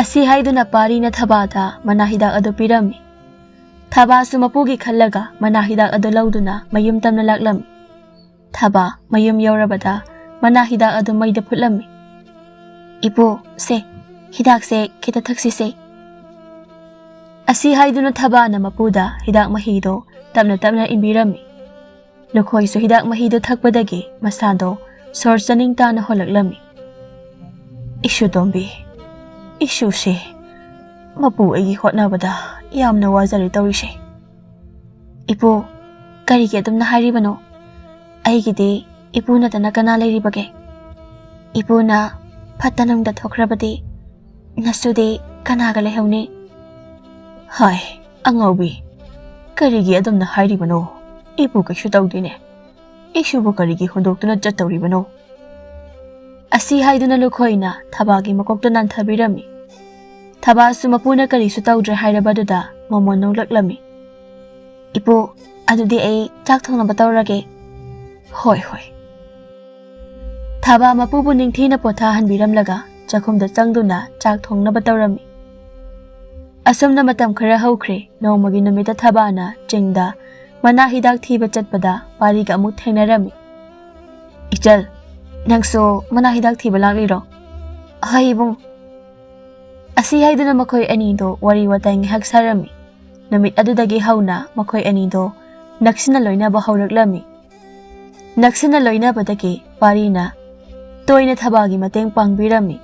ꯑꯁꯤ ꯍꯥꯏꯗꯨꯅ ꯄꯥꯔꯤꯅ ꯊꯕꯥꯗ ꯃꯅꯥ ꯍꯤꯗꯥꯛ ꯑꯗꯨ ꯄꯤꯔꯝꯃꯤ꯫ ꯊꯕꯥꯁꯨ ꯃꯄꯨꯒꯤ ꯈꯜꯂꯒ ꯃꯅꯥ ꯍꯤꯗꯥꯛ ꯑꯗꯨ ꯂꯧꯗꯨꯅ ꯃꯌꯨꯝ ꯇꯝꯅ ꯂꯥꯛꯂꯝꯃꯤ꯫ ꯊꯕꯥ ꯃꯌꯨꯝ ꯌꯧꯔꯕꯗ ꯃꯅꯥ ꯍꯤꯗꯥꯛ ꯑꯗꯨ ꯃꯩꯗ ꯐꯨꯠꯂꯝꯃꯤ꯫ "ꯏꯄꯨ, ꯁꯦ, ꯍꯤꯗꯥꯛꯁꯦ ꯈꯤꯇ ꯊꯛꯁꯤꯁꯦ꯫" ꯑꯁꯤ ꯍꯥꯏꯗꯨꯅ ꯊꯕꯥꯅ ꯃꯄꯨꯗ ꯍꯤꯗꯥꯛ ꯃꯍꯤꯗꯣ ꯇꯞꯅ ꯇꯞꯅ ꯏꯟꯕꯤꯔꯝꯃꯤ꯫ ꯂꯨꯈꯣꯏꯁꯨ ꯍꯤꯗꯥꯛ ꯃꯍꯤꯗꯨ ꯊꯛꯄꯗꯒꯤ ꯃꯁꯥꯗꯣ ꯁꯣꯔ ꯆꯥꯅꯤꯡ ꯇꯥꯅ ꯍꯣꯜꯂꯛꯂꯝꯃꯤ꯫ "ꯏꯁꯨ ꯇꯣꯝꯕꯤ, ꯏꯁꯨꯁꯦ, ꯃꯄꯨ ꯑꯩꯒꯤ ꯍꯣꯠꯅꯕꯗ ꯌꯥꯝꯅ ꯋꯥꯖꯔꯦ ꯇꯧꯔꯤꯁꯦ꯫" "ꯏꯄꯨ, ꯀꯔꯤꯒꯤ ꯑꯗꯨꯝꯅ ꯍꯥꯏꯔꯤꯕꯅꯣ? ꯑꯩꯒꯤꯗꯤ ꯏꯄꯨ ꯅꯠꯇꯅ ꯀꯅꯥ ꯂꯩꯔꯤꯕꯒꯦ? ꯏꯄꯨꯅ ꯐꯠꯇ ꯅꯨꯡꯗ ꯊꯣꯛꯈ꯭ꯔꯕꯗꯤ ꯅꯁꯨꯗꯤ ꯀꯅꯥꯒ ꯂꯩꯍꯧꯅꯤ?" "ꯍꯥꯏ, ꯑꯉꯥꯎꯕꯤ, ꯀꯔꯤꯒꯤ ꯑꯗꯨꯝꯅ ꯍꯥꯏꯔꯤꯕꯅꯣ? ꯏꯄꯨ ꯀꯩꯁꯨ ꯇꯧꯗꯦꯅꯦ꯫ ꯏꯁꯨꯕꯨ ꯀꯔꯤꯒꯤ ꯍꯨꯟꯗꯣꯛꯇꯨꯅ ꯆꯠꯇꯧꯔꯤꯕꯅꯣ?" ꯑꯁꯤ ꯍꯥꯏꯗꯨꯅ ꯂꯨꯈꯣꯏꯅ ꯊꯕꯥꯒꯤ ꯃꯀꯣꯛꯇ ꯅꯥꯟꯊꯕꯤꯔꯝꯃꯤ꯫ ꯊꯕꯥꯁꯨ ꯃꯄꯨꯅ ꯀꯔꯤꯁꯨ ꯇꯧꯗ꯭ꯔꯦ ꯍꯥꯏꯔꯕꯗꯨꯗ ꯃꯃꯣꯟ ꯅꯣꯛꯂꯛꯂꯝꯃꯤ꯫ "ꯏꯄꯨ, ꯑꯗꯨꯗꯤ ꯑꯩ ꯆꯥꯛ ꯊꯣꯡꯅꯕ ꯇꯧꯔꯒꯦ꯫" "ꯍꯣꯏ, ꯍꯣꯏ꯫" ꯊꯕꯥ ꯃꯄꯨꯕꯨ ꯅꯤꯡꯊꯤꯅ ꯄꯣꯊꯥꯍꯟꯕꯤꯔꯝꯂꯒ ꯆꯥꯛꯈꯨꯝꯗ ꯆꯪꯗꯨꯅ ꯆꯥꯛ ꯊꯣꯡꯅꯕ ꯇꯧꯔꯝꯃꯤ꯫ ꯑꯁꯨꯝꯅ ꯃꯇꯝ ꯈꯔ ꯍꯧꯈ꯭ꯔꯦ꯫ ꯅꯣꯡꯃꯒꯤ ꯅꯨꯃꯤꯠꯇ ꯊꯕꯥꯅ ꯆꯤꯡꯗ ꯃꯅꯥ ꯍꯤꯗꯥꯛ ꯊꯤꯕ ꯆꯠꯄꯗ ꯄꯥꯔꯤꯒ ꯑꯃꯨꯛ ꯊꯦꯡꯅꯔꯝꯃꯤ꯫ "ꯏꯆꯜ, ꯅꯪꯁꯨ ꯃꯅꯥ ꯍꯤꯗꯥꯛ ꯊꯤꯕ ꯂꯥꯛꯂꯤꯔꯣ?" "ꯍꯣꯏ ꯏꯕꯨꯡ꯫" ꯑꯁꯤ ꯍꯥꯏꯗꯨꯅ ꯃꯈꯣꯏ ꯑꯅꯤꯗꯣ ꯋꯥꯔꯤ ꯋꯥꯇꯥꯏ ꯉꯥꯏꯍꯥꯛ ꯁꯥꯔꯝꯃꯤ꯫ ꯅꯨꯃꯤꯠ ꯑꯗꯨꯗꯒꯤ ꯍꯧꯅ ꯃꯈꯣꯏ ꯑꯅꯤꯗꯣ ꯅꯛꯁꯤꯟꯅ ꯂꯣꯏꯅꯕ ꯍꯧꯔꯛꯂꯝꯃꯤ꯫ ꯅꯛꯁꯤꯟꯅ ꯂꯣꯏꯅꯕꯗꯒꯤ ꯄꯥꯔꯤꯅ ꯇꯣꯏꯅ ꯊꯕꯥꯒꯤ ꯃꯇꯦꯡ ꯄꯥꯡꯕꯤꯔꯝꯃꯤ꯫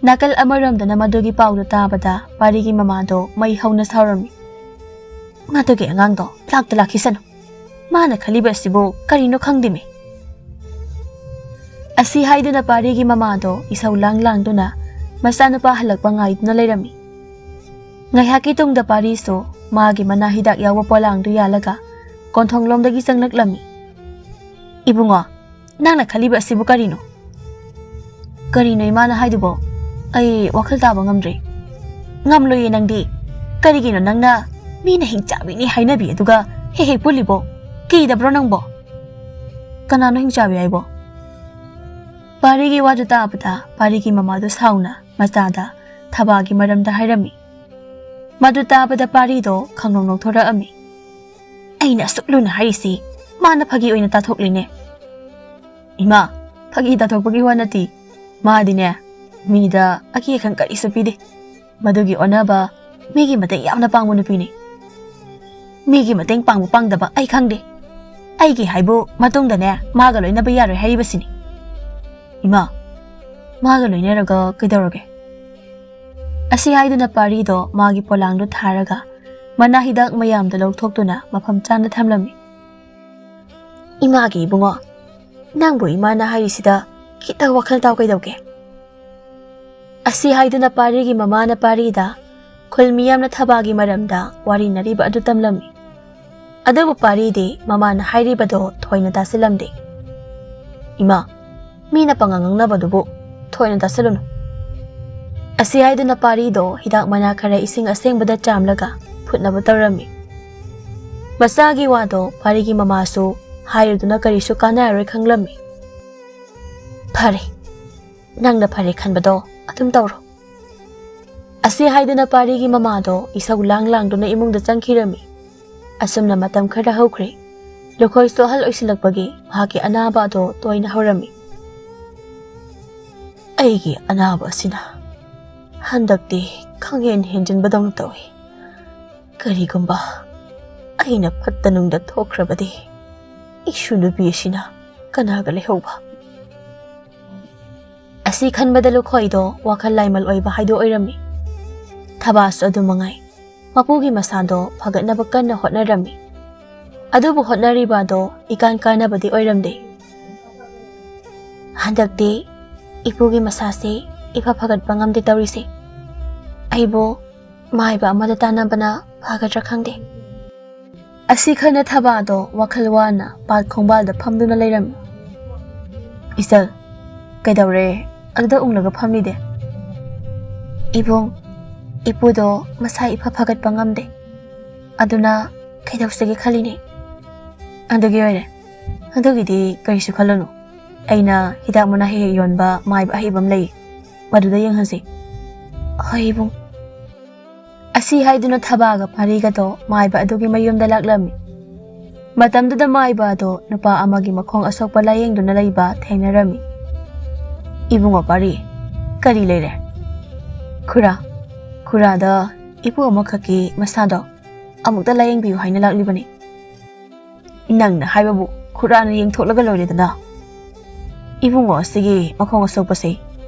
ꯅꯥꯀꯜ ꯑꯃꯔꯣꯝꯗꯅ ꯃꯗꯨꯒꯤ ꯄꯥꯎꯗꯨ ꯇꯥꯕꯗ ꯄꯥꯔꯤꯒꯤ ꯃꯃꯥꯗꯣ ꯃꯩ ꯍꯧꯅ ꯁꯥꯎꯔꯝꯃꯤ꯫ "ꯃꯗꯨꯒꯤ ꯑꯉꯥꯡꯗꯣ ꯂꯥꯛꯇ ꯂꯥꯛꯈꯤꯁꯅꯨ꯫ ꯃꯥꯅ ꯈꯜꯂꯤꯕ ꯑꯁꯤꯕꯨ ꯀꯔꯤꯅꯣ ꯈꯪꯗꯦꯃꯤ꯫" ꯑꯁꯤ ꯍꯥꯏꯗꯨꯅ ꯄꯥꯔꯤꯒꯤ ꯃꯃꯥꯗꯣ ꯏꯁꯧ ꯂꯥꯡ ꯂꯥꯡꯗꯨꯅ ꯃꯆꯥꯅꯨꯄꯥ ꯍꯜꯂꯛꯄ ꯉꯥꯏꯗꯨꯅ ꯂꯩꯔꯝꯃꯤ꯫ ꯉꯥꯏꯍꯥꯛꯀꯤ ꯇꯨꯡꯗ ꯄꯥꯔꯤꯁꯨ ꯃꯥꯒꯤ ꯃꯅꯥ ꯍꯤꯗꯥꯛ ꯌꯥꯎꯕ ꯄꯣꯂꯥꯡꯗꯨ ꯌꯥꯜꯂꯒ ꯀꯣꯟꯊꯣꯡꯂꯣꯝꯗꯒꯤ ꯆꯪꯂꯛꯂꯝꯃꯤ꯫ "ꯏꯕꯨꯡꯉꯣ, ꯅꯪꯅ ꯈꯜꯂꯤꯕ ꯑꯁꯤꯕꯨ ꯀꯔꯤꯅꯣ?" "ꯀꯔꯤꯅꯣ ꯏꯃꯥꯅ ꯍꯥꯏꯗꯨꯕꯣ? ꯑꯩ ꯋꯥꯈꯜ ꯇꯥꯕ ꯉꯝꯗ꯭ꯔꯦ꯫" "ꯉꯝꯂꯣꯏꯌꯦ ꯅꯪꯗꯤ꯫ ꯀꯔꯤꯒꯤꯅꯣ ꯅꯪꯅ ꯃꯤꯅ ꯍꯤꯡꯆꯥꯕꯤꯅꯤ ꯍꯥꯏꯅꯕꯤ ꯑꯗꯨꯒ ꯍꯦꯛ ꯍꯦꯛ ꯄꯨꯜꯂꯤꯕꯣ? ꯀꯤꯗꯕ꯭ꯔꯣ ꯅꯪꯕꯣ?" "ꯀꯅꯥꯅꯣ ꯍꯤꯡꯆꯥꯕꯤ ꯍꯥꯏꯕꯣ?" ꯄꯥꯔꯤꯒꯤ ꯋꯥꯗꯨ ꯇꯥꯕꯗ ꯄꯥꯔꯤꯒꯤ ꯃꯃꯥꯗꯨ ꯁꯥꯎꯅ ꯃꯆꯥꯗ ꯊꯕꯥꯒꯤ ꯃꯔꯝꯗ ꯍꯥꯏꯔꯝꯃꯤ꯫ ꯃꯗꯨ ꯇꯥꯕꯗ ꯄꯥꯔꯤꯗꯣ ꯈꯪꯅꯧ ꯅꯧꯊꯣꯔꯛꯑꯝꯃꯤ꯫ "ꯑꯩꯅ ꯑꯁꯨꯛ ꯂꯨꯅ ꯍꯥꯏꯔꯤꯁꯤ ꯃꯥꯅ ꯐꯥꯒꯤ ꯑꯣꯏꯅ ꯇꯥꯊꯣꯛꯂꯤꯅꯦ꯫" "ꯏꯃꯥ, ꯐꯥꯒꯤ ꯇꯥꯊꯣꯛꯄꯒꯤ ꯋꯥ ꯅꯠꯇꯦ꯫ ꯃꯥꯗꯤꯅꯦ, ꯃꯤꯗ ꯑꯀꯤ ꯑꯈꯪ ꯀꯔꯤꯁꯨ ꯄꯤꯗꯦ꯫ ꯃꯗꯨꯒꯤ ꯑꯣꯟꯅꯕ ꯃꯤꯒꯤ ꯃꯇꯦꯡ ꯌꯥꯝꯅ ꯄꯥꯡꯕ ꯅꯨꯄꯤꯅꯤ꯫ ꯃꯤꯒꯤ ꯃꯇꯦꯡ ꯄꯥꯡꯕ ꯄꯥꯡꯗꯕ ꯑꯩ ꯈꯪꯗꯦ꯫ ꯑꯩꯒꯤ ꯍꯥꯏꯕꯨ ꯃꯇꯨꯡꯗꯅꯦ ꯃꯥꯒ ꯂꯣꯏꯅꯕ ꯌꯥꯔꯣꯏ ꯍꯥꯏꯔꯤꯕꯁꯤꯅꯤ꯫" "ꯏꯃꯥ, ꯃꯥꯒ ꯂꯣꯏꯅꯔꯒ ꯀꯩꯗꯧꯔꯒꯦ?" ꯑꯁꯤ ꯍꯥꯏꯗꯨꯅ ꯄꯥꯔꯤꯗꯣ ꯃꯥꯒꯤ ꯄꯣꯂꯥꯡꯗꯣ ꯊꯥꯔꯒ ꯃꯅꯥ ꯍꯤꯗꯥꯛ ꯃꯌꯥꯝꯗꯣ ꯂꯧꯊꯣꯛꯇꯨꯅ ꯃꯐꯝ ꯆꯥꯅ ꯊꯝꯂꯝꯃꯤ꯫ "ꯏꯃꯥꯒꯤ ꯏꯕꯨꯡꯉꯣ, ꯅꯪꯕꯨ ꯏꯃꯥꯅ ꯍꯥꯏꯔꯤꯁꯤꯗ ꯈꯤꯇꯪ ꯋꯥꯈꯜ ꯇꯥꯎ ꯀꯩꯗꯧꯒꯦ?" ꯑꯁꯤ ꯍꯥꯏꯗꯨꯅ ꯄꯥꯔꯤꯒꯤ ꯃꯃꯥꯅ ꯄꯥꯔꯤꯗ ꯈꯨꯜ ꯃꯤꯌꯥꯝꯅ ꯊꯕꯥꯒꯤ ꯃꯔꯝꯗ ꯋꯥꯔꯤꯅꯔꯤꯕ ꯑꯗꯨ ꯇꯝꯂꯝꯃꯤ꯫ ꯑꯗꯨꯕꯨ ꯄꯥꯔꯤꯗꯤ ꯃꯃꯥꯅ ꯍꯥꯏꯔꯤꯕꯗꯣ ꯊꯣꯏꯅ ꯇꯥꯁꯤꯜꯂꯝꯗꯦ꯫ "ꯏꯃꯥ, ꯃꯤꯅ ꯄꯉꯥꯡ ꯉꯥꯡꯅꯕꯗꯨꯕꯨ ꯊꯣꯏꯅ ꯇꯥꯁꯤꯜꯂꯨꯅꯨ꯫" ꯑꯁꯤ ꯍꯥꯏꯗꯨꯅ ꯄꯥꯔꯤꯗꯣ ꯍꯤꯗꯥꯛ ꯃꯅꯥ ꯈꯔ ꯏꯁꯤꯡ ꯑꯁꯦꯡꯕꯗ ꯆꯥꯝꯂꯒ ꯐꯨꯠꯅꯕ ꯇꯧꯔꯝꯃꯤ꯫ ꯃꯆꯥꯒꯤ ꯋꯥꯗꯣ ꯄꯥꯔꯤꯒꯤ ꯃꯃꯥꯁꯨ ꯍꯥꯏꯔꯨꯗꯨꯅ ꯀꯔꯤꯁꯨ ꯀꯥꯟꯅꯔꯔꯣꯏ ꯈꯪꯂꯝꯃꯤ꯫ "ꯐꯔꯦ, ꯅꯪꯅ ꯐꯔꯦ ꯈꯟꯕꯗꯣ ꯑꯗꯨꯝ ꯇꯧꯔꯣ꯫" ꯑꯁꯤ ꯍꯥꯏꯗꯨꯅ ꯄꯥꯔꯤꯒꯤ ꯃꯃꯥꯗꯣ ꯏꯁꯧ ꯂꯥꯡ ꯂꯥꯡꯗꯨꯅ ꯏꯃꯨꯡꯗ ꯆꯪꯈꯤꯔꯝꯃꯤ꯫ ꯑꯁꯨꯝꯅ ꯃꯇꯝ ꯈꯔ ꯍꯧꯈ꯭ꯔꯦ꯫ ꯂꯨꯈꯣꯏꯁꯨ ꯑꯍꯜ ꯑꯣꯏꯁꯤꯜꯂꯛꯄꯒꯤ ꯃꯍꯥꯛꯀꯤ ꯑꯅꯥꯕ ꯑꯗꯣ ꯇꯣꯏꯅ ꯍꯧꯔꯝꯃꯤ꯫ "ꯑꯩꯒꯤ ꯑꯅꯥꯕ ꯑꯁꯤꯅ ꯍꯟꯗꯛꯇꯤ ꯈꯪꯍꯦꯟ ꯍꯦꯟꯖꯤꯟꯕꯗꯧꯅ ꯇꯧꯏ꯫ ꯀꯔꯤꯒꯨꯝꯕ ꯑꯩꯅ ꯐꯠꯇ ꯅꯨꯡꯗ ꯊꯣꯛꯈ꯭ꯔꯕꯗꯤ ꯏꯁꯨ ꯅꯨꯄꯤ ꯑꯁꯤꯅ ꯀꯅꯥꯒ ꯂꯩꯍꯧꯕ?" ꯑꯁꯤ ꯈꯟꯕꯗ ꯂꯨꯈꯣꯏꯗꯣ ꯋꯥꯈꯜ ꯂꯥꯏꯃꯜ ꯑꯣꯏꯕ ꯍꯥꯏꯗꯣ ꯑꯣꯏꯔꯝꯃꯤ꯫ ꯊꯕꯥꯁꯨ ꯑꯗꯨ ꯃꯉꯥꯏ꯫ ꯃꯄꯨꯒꯤ ꯃꯁꯥꯗꯣ ꯐꯒꯠꯅꯕ ꯀꯟꯅ ꯍꯣꯠꯅꯔꯝꯃꯤ꯫ ꯑꯗꯨꯕꯨ ꯍꯣꯠꯅꯔꯤꯕ ꯑꯗꯣ ꯏꯀꯥꯟ ꯀꯥꯟꯅꯕꯗꯤ ꯑꯣꯏꯔꯝꯗꯦ꯫ "ꯍꯟꯗꯛꯇꯤ ꯏꯄꯨꯒꯤ ꯃꯁꯥꯁꯦ ꯏꯐ ꯐꯒꯠꯄ ꯉꯝꯗꯦ ꯇꯧꯔꯤꯁꯦ꯫ ꯑꯩꯕꯨ ꯃꯥꯏꯕ ꯑꯃꯗ ꯇꯥꯟꯅꯕꯅ ꯐꯒꯗ꯭ꯔꯥ ꯈꯪꯗꯦ꯫ ꯑꯁꯤ ꯈꯟꯅ ꯊꯕꯥꯗꯣ ꯋꯥꯈꯜ ꯋꯥꯅ ꯄꯥꯠ ꯈꯣꯡꯕꯥꯜꯗ ꯐꯝꯗꯨꯅ ꯂꯩꯔꯝꯃꯤ꯫ "ꯏꯆꯜ, ꯀꯩꯗꯧꯔꯦ ꯑꯗꯨꯗ ꯎꯪꯂꯒ ꯐꯝꯂꯤꯗꯦ?" "ꯏꯕꯨꯡ, ꯏꯄꯨꯗꯣ ꯃꯁꯥ ꯏꯐ ꯐꯒꯠꯄ ꯉꯝꯗꯦ, ꯑꯗꯨꯅ ꯀꯩꯗꯧꯁꯤꯒꯦ ꯈꯜꯂꯤꯅꯦ꯫" "ꯑꯗꯨꯒꯤ ꯑꯣꯏꯔꯦ, ꯑꯗꯨꯒꯤꯗꯤ ꯀꯔꯤꯁꯨ ꯈꯜꯂꯨꯅꯨ꯫ ꯑꯩꯅ ꯍꯤꯗꯥꯛ ꯃꯅꯥ ꯍꯦꯛ ꯍꯦꯛ ꯌꯣꯟꯕ ꯃꯥꯏꯕ ꯑꯍꯩꯕ ꯑꯃ ꯂꯩ, ꯃꯗꯨꯗ ꯌꯦꯡꯍꯟꯁꯤ꯫" "ꯍꯣꯏ ꯏꯕꯨꯡ꯫" ꯑꯁꯤ ꯍꯥꯏꯗꯨꯅ ꯊꯕꯥꯒ ꯄꯥꯔꯤꯒꯗꯣ ꯃꯥꯏꯕ ꯑꯗꯨꯒꯤ ꯃꯌꯨꯝꯗ ꯂꯥꯛꯂꯝꯃꯤ꯫ ꯃꯇꯝꯗꯨꯗ ꯃꯥꯏꯕ ꯑꯗꯣ ꯅꯨꯄꯥ ꯑꯃꯒꯤ ꯃꯈꯣꯡ ꯑꯁꯣꯛꯄ ꯂꯥꯌꯦꯡꯗꯨꯅ ꯂꯩꯕ ꯊꯦꯡꯅꯔꯝꯃꯤ꯫ "ꯏꯕꯨꯡꯉꯣ ꯄꯥꯔꯤ, ꯀꯔꯤ ꯂꯩꯔꯦ?" "ꯈꯨꯔꯥ, ꯈꯨꯔꯥꯗ ꯏꯄꯨ ꯑꯃꯈꯛꯀꯤ ꯃꯁꯥꯗꯣ ꯑꯃꯨꯛꯇ ꯂꯥꯌꯦꯡꯕꯤꯌꯨ ꯍꯥꯏꯅ ꯂꯥꯛꯂꯤꯕꯅꯤ꯫" "ꯅꯪꯅ ꯍꯥꯏꯕꯕꯨ ꯈꯨꯔꯥꯅ ꯌꯦꯡꯊꯣꯛꯂꯒ ꯂꯣꯏꯔꯦꯗꯅ꯫ ꯏꯕꯨꯡꯉꯣ ꯑꯁꯤꯒꯤ ꯃꯈꯣꯡ ꯑꯁꯣꯛꯄꯁꯦ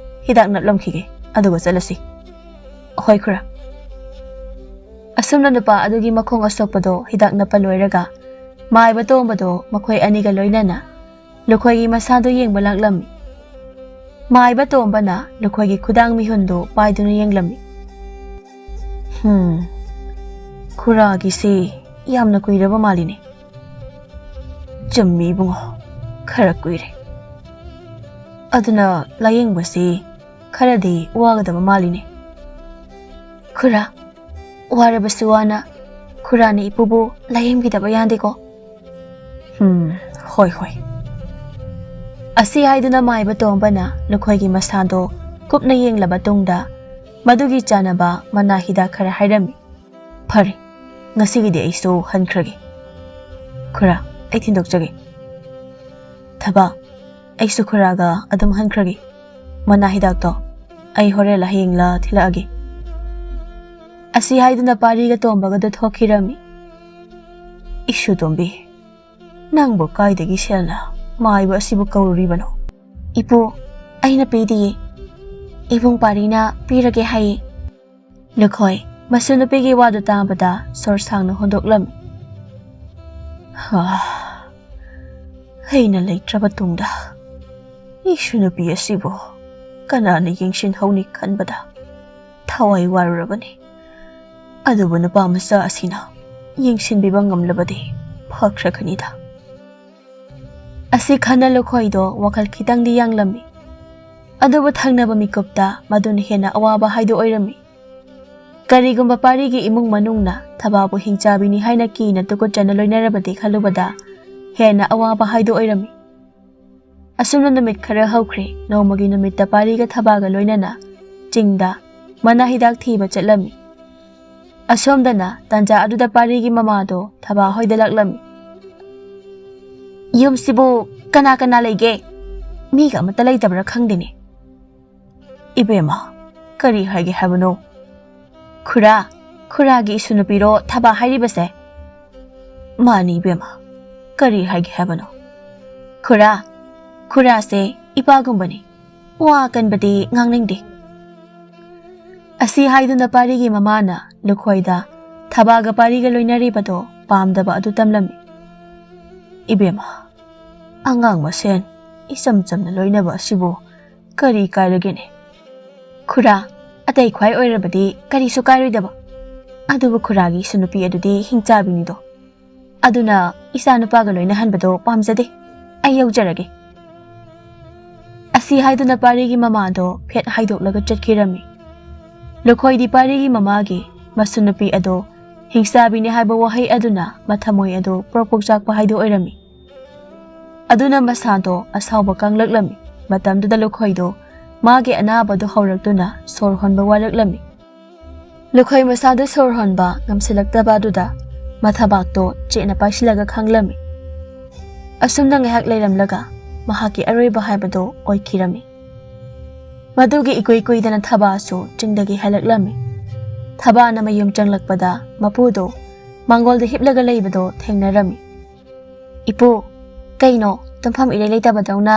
ꯍꯤꯗꯥꯛ ꯅꯞꯂꯝꯈꯤꯒꯦ, ꯑꯗꯨꯒ ꯆꯠꯂꯁꯤ꯫" "ꯍꯣꯏ ꯈꯨꯔꯥ꯫" ꯑꯁꯨꯝꯅ ꯅꯨꯄꯥ ꯑꯗꯨꯒꯤ ꯃꯈꯣꯡ ꯑꯁꯣꯛꯄꯗꯣ ꯍꯤꯗꯥꯛ ꯅꯞꯄ ꯂꯣꯏꯔꯒ ꯃꯥꯏꯕ ꯇꯣꯝꯕꯗꯣ ꯃꯈꯣꯏ ꯑꯅꯤꯒ ꯂꯣꯏꯅꯅ ꯂꯨꯈꯣꯏꯒꯤ ꯃꯁꯥꯗꯨ ꯌꯦꯡꯕ ꯂꯥꯛꯂꯝꯃꯤ꯫ ꯃꯥꯏꯕ ꯇꯣꯝꯕꯅ ꯂꯨꯈꯣꯏꯒꯤ ꯈꯨꯗꯥꯡ ꯃꯤꯍꯨꯟꯗꯨ ꯄꯥꯏꯗꯨꯅ ꯌꯦꯡꯂꯝꯃꯤ꯫ "ꯍꯝ, ꯈꯨꯔꯥꯒꯤꯁꯤ ꯌꯥꯝꯅ ꯀꯨꯏꯔꯕ ꯃꯥꯜꯂꯤꯅꯦ꯫" "ꯆꯨꯝꯃꯤ ꯏꯕꯨꯡꯉꯣ, ꯈꯔ ꯀꯨꯏꯔꯦ꯫ ꯑꯗꯨꯅ ꯂꯥꯌꯦꯡꯕꯁꯤ ꯈꯔꯗꯤ ꯋꯥꯒꯗꯕ ꯃꯥꯜꯂꯤꯅꯦ꯫" "ꯈꯨꯔꯥ, ꯋꯥꯔꯕꯁꯨ ꯋꯥꯅ ꯈꯨꯔꯥꯅ ꯏꯄꯨꯕꯨ ꯂꯥꯌꯦꯡꯕꯤꯗꯕ ꯌꯥꯗꯦꯀꯣ꯫" "ꯎꯝ, ꯍꯣꯏ, ꯍꯣꯏ꯫" ꯑꯁꯤ ꯍꯥꯏꯗꯨꯅ ꯃꯥꯏꯕ ꯇꯣꯝꯕꯅ ꯂꯨꯈꯣꯏꯒꯤ ꯃꯁꯥꯗꯣ ꯀꯨꯞꯅ ꯌꯦꯡꯂꯕ ꯇꯨꯡꯗ ꯃꯗꯨꯒꯤ ꯆꯥꯅꯕ ꯃꯅꯥ ꯍꯤꯗꯥꯛ ꯈꯔ ꯍꯥꯏꯔꯝꯃꯤ꯫ "ꯐꯔꯦ, ꯉꯁꯤꯒꯤꯗꯤ ꯑꯩꯁꯨ ꯍꯟꯈ꯭ꯔꯒꯦ꯫ ꯈꯨꯔꯥ, ꯑꯩ ꯊꯤꯟꯗꯣꯛꯆꯒꯦ꯫" "ꯊꯕꯥ, ꯑꯩꯁꯨ ꯈꯨꯔꯥꯒ ꯑꯗꯨꯝ ꯍꯟꯈ꯭ꯔꯒꯦ꯫ ꯃꯅꯥ ꯍꯤꯗꯥꯛꯇꯣ ꯑꯩ ꯍꯣꯔꯦꯟꯂ ꯍꯌꯦꯡꯂ ꯊꯤꯜꯂꯛꯑꯒꯦ꯫" ꯑꯁꯤ ꯍꯥꯏꯗꯨꯅ ꯄꯥꯔꯤꯒ ꯇꯣꯝꯕꯒꯗꯨ ꯊꯣꯛꯈꯤꯔꯝꯃꯤ꯫ "ꯏꯁꯨ ꯇꯣꯝꯕꯤ, ꯅꯪꯕꯨ ꯀꯥꯏꯗꯒꯤ ꯁꯦꯜꯅ ꯃꯥꯏꯕ ꯑꯁꯤꯕꯨ ꯀꯧꯔꯨꯔꯤꯕꯅꯣ?" "ꯏꯄꯨ, ꯑꯩꯅ ꯄꯤꯗꯤꯌꯦ꯫ ꯏꯕꯨꯡ ꯄꯥꯔꯤꯅ ꯄꯤꯔꯒꯦ ꯍꯥꯏꯌꯦ꯫" ꯂꯨꯈꯣꯏ ꯃꯁꯨ ꯅꯨꯄꯤꯒꯤ ꯋꯥꯗꯨ ꯇꯥꯕꯗ ꯁꯣꯔ ꯁꯥꯡꯅ ꯍꯣꯟꯗꯣꯛꯂꯝꯃꯤ꯫ "ꯍꯥ, ꯑꯩꯅ ꯂꯩꯇ꯭ꯔꯕ ꯇꯨꯡꯗ ꯏꯁꯨ ꯅꯨꯄꯤ ꯑꯁꯤꯕꯨ ꯀꯅꯥꯅ ꯌꯦꯡꯁꯤꯟꯍꯧꯅꯤ ꯈꯟꯕꯗ ꯊꯋꯥꯏ ꯋꯥꯔꯨꯔꯕꯅꯤ꯫ ꯑꯗꯨꯕꯨ ꯅꯨꯄꯥ ꯃꯆꯥ ꯑꯁꯤꯅ ꯌꯦꯡꯁꯤꯟꯕꯤꯕ ꯉꯝꯂꯕꯗꯤ ꯐꯈ꯭ꯔꯒꯅꯤꯗ꯫ ꯑꯁꯤ ꯈꯟꯅ ꯂꯨꯈꯣꯏꯗꯣ ꯋꯥꯈꯜ ꯈꯤꯇꯪꯗꯤ ꯌꯥꯡꯂꯝꯃꯤ꯫ ꯑꯗꯨꯕꯨ ꯊꯪꯅꯕ ꯃꯤꯀꯨꯞꯇ ꯃꯗꯨꯅ ꯍꯦꯟꯅ ꯑꯋꯥꯕ ꯍꯥꯏꯗꯨ ꯑꯣꯏꯔꯝꯃꯤ꯫ ꯀꯔꯤꯒꯨꯝꯕ ꯄꯥꯔꯤꯒꯤ ꯏꯃꯨꯡ ꯃꯅꯨꯡꯅ ꯊꯕꯥꯕꯨ ꯍꯤꯡꯆꯥꯕꯤꯅꯤ ꯍꯥꯏꯅ ꯀꯤꯅ ꯇꯨꯀꯠꯆꯅ ꯂꯣꯏꯅꯔꯕꯗꯤ ꯈꯜꯂꯨꯕꯗ ꯍꯦꯟꯅ ꯑꯋꯥꯕ ꯍꯥꯏꯗꯨ ꯑꯣꯏꯔꯝꯃꯤ꯫ ꯑꯁꯨꯝꯅ ꯅꯨꯃꯤꯠ ꯈꯔ ꯍꯧꯈ꯭ꯔꯦ꯫ ꯅꯣꯡꯃꯒꯤ ꯅꯨꯃꯤꯠꯇ ꯄꯥꯔꯤꯒ ꯊꯕꯥꯒ ꯂꯣꯏꯅꯅ ꯆꯤꯡꯗ ꯃꯅꯥ ꯍꯤꯗꯥꯛ ꯊꯤꯕ ꯆꯠꯂꯝꯃꯤ꯫ ꯑꯁꯣꯝꯗꯅ ꯇꯥꯟꯖꯥ ꯑꯗꯨꯗ ꯄꯥꯔꯤꯒꯤ ꯃꯃꯥꯗꯣ ꯊꯕꯥ ꯍꯣꯏꯗ ꯂꯥꯛꯂꯝꯃꯤ꯫ "ꯌꯨꯝꯁꯤꯕꯨ ꯀꯅꯥ ꯀꯅꯥ ꯂꯩꯒꯦ? ꯃꯤꯒ ꯑꯃꯠꯇ ꯂꯩꯇꯕ꯭ꯔꯥ ꯈꯪꯗꯦꯅꯦ꯫ ꯏꯕꯦꯝꯃ, ꯀꯔꯤ ꯍꯥꯏꯒꯦ ꯍꯥꯏꯕꯅꯣ?" "ꯈꯨꯔꯥ, ꯈꯨꯔꯥꯒꯤ ꯏꯁꯨ ꯅꯨꯄꯤꯔꯣ ꯊꯕꯥ ꯍꯥꯏꯔꯤꯕꯁꯦ?" "ꯃꯥꯅꯤ ꯏꯕꯦꯝꯃ, ꯀꯔꯤ ꯍꯥꯏꯒꯦ ꯍꯥꯏꯕꯅꯣ?" "ꯈꯨꯔꯥ, ꯈꯨꯔꯥꯁꯦ ꯏꯄꯥꯒꯨꯝꯕꯅꯤ꯫ ꯋꯥ ꯑꯀꯟꯕꯗꯤ ꯉꯥꯡꯅꯤꯡꯗꯦ꯫" ꯑꯁꯤ ꯍꯥꯏꯗꯨꯅ ꯄꯥꯔꯤꯒꯤ ꯃꯃꯥꯅ ꯂꯨꯈꯣꯏꯗ ꯊꯕꯥꯒ ꯄꯥꯔꯤꯒ ꯂꯣꯏꯅꯔꯤꯕꯗꯣ ꯄꯥꯝꯗꯕ ꯑꯗꯨ ꯇꯝꯂꯝꯃꯤ꯫ "ꯏꯕꯦꯝꯃ, ꯑꯉꯥꯡ ꯃꯁꯦꯟ ꯏꯆꯝ ꯆꯝꯅ ꯂꯣꯏꯅꯕ ꯑꯁꯤꯕꯨ ꯀꯔꯤ ꯀꯥꯏꯔꯒꯦꯅꯦ?" "ꯈꯨꯔꯥ, ꯑꯇꯩ ꯈ꯭ꯋꯥꯏ ꯑꯣꯏꯔꯕꯗꯤ ꯀꯔꯤꯁꯨ ꯀꯥꯏꯔꯣꯏꯗꯕ꯫ ꯑꯗꯨꯕꯨ ꯈꯨꯔꯥꯒꯤ ꯏꯁꯨ ꯅꯨꯄꯤ ꯑꯗꯨꯗꯤ ꯍꯤꯡꯆꯥꯕꯤꯅꯤꯗꯣ꯫ ꯑꯗꯨꯅ ꯏꯆꯥ ꯅꯨꯄꯥꯒ ꯂꯣꯏꯅꯍꯟꯕꯗꯣ ꯄꯥꯝꯖꯗꯦ꯫ ꯑꯩ ꯌꯧꯖꯔꯒꯦ꯫" ꯑꯁꯤ ꯍꯥꯏꯗꯨꯅ ꯄꯥꯔꯤꯒꯤ ꯃꯃꯥꯗꯣ ꯐꯦꯠ ꯍꯥꯏꯗꯣꯛꯂꯒ ꯆꯠꯈꯤꯔꯝꯃꯤ꯫ ꯂꯨꯈꯣꯏꯗꯤ ꯄꯥꯔꯤꯒꯤ ꯃꯃꯥꯒꯤ ꯃꯁꯨ ꯅꯨꯄꯤ ꯑꯗꯣ ꯍꯤꯡꯆꯥꯕꯤꯅꯤ ꯍꯥꯏꯕ ꯋꯥꯍꯩ ꯑꯗꯨꯅ ꯃꯊꯃꯣꯏ ꯑꯗꯣ ꯄ꯭ꯔꯣꯛ ꯄ꯭ꯔꯣꯛ ꯆꯥꯛꯄ ꯍꯥꯏꯗꯨ ꯑꯣꯏꯔꯝꯃꯤ꯫ ꯑꯗꯨꯅ ꯃꯁꯥꯗꯣ ꯑꯁꯥꯎꯕ ꯀꯪꯂꯛꯂꯝꯃꯤ꯫ ꯃꯇꯝꯗꯨꯗ ꯂꯨꯈꯣꯏꯗꯣ ꯃꯥꯒꯤ ꯑꯅꯥꯕꯗꯨ ꯍꯧꯔꯛꯇꯨꯅ ꯁꯣꯔ ꯍꯣꯟꯕ ꯋꯥꯔꯛꯂꯝꯃꯤ꯫ ꯂꯨꯈꯣꯏ ꯃꯁꯥꯗꯨ ꯁꯣꯔ ꯍꯣꯟꯕ ꯉꯝꯁꯤꯜꯂꯛꯇꯕ ꯑꯗꯨꯗ ꯃꯊꯕꯥꯛꯇꯣ ꯆꯦꯠꯅ ꯄꯥꯏꯁꯤꯜꯂꯒ ꯈꯥꯡꯂꯝꯃꯤ꯫ ꯑꯁꯨꯝꯅ ꯉꯥꯏꯍꯥꯛ ꯂꯩꯔꯝꯂꯒ ꯃꯍꯥꯛꯀꯤ ꯑꯔꯣꯏꯕ ꯍꯥꯏꯕꯗꯨ ꯑꯣꯏꯈꯤꯔꯝꯃꯤ꯫ ꯃꯗꯨꯒꯤ ꯏꯀꯨꯏ ꯀꯨꯏꯗꯅ ꯊꯕꯥꯁꯨ ꯆꯤꯡꯗꯒꯤ ꯍꯜꯂꯛꯂꯝꯃꯤ꯫ ꯊꯕꯥꯅ ꯃꯌꯨꯝ ꯆꯪꯂꯛꯄꯗ ꯃꯄꯨꯗꯣ ꯃꯥꯡꯒꯣꯜꯗ ꯍꯤꯞꯂꯒ ꯂꯩꯕꯗꯣ ꯊꯦꯡꯅꯔꯝꯃꯤ꯫ "ꯏꯄꯨ, ꯀꯩꯅꯣ ꯇꯨꯝꯐꯝ ꯏꯔꯩ ꯂꯩꯇꯕꯗꯧꯅ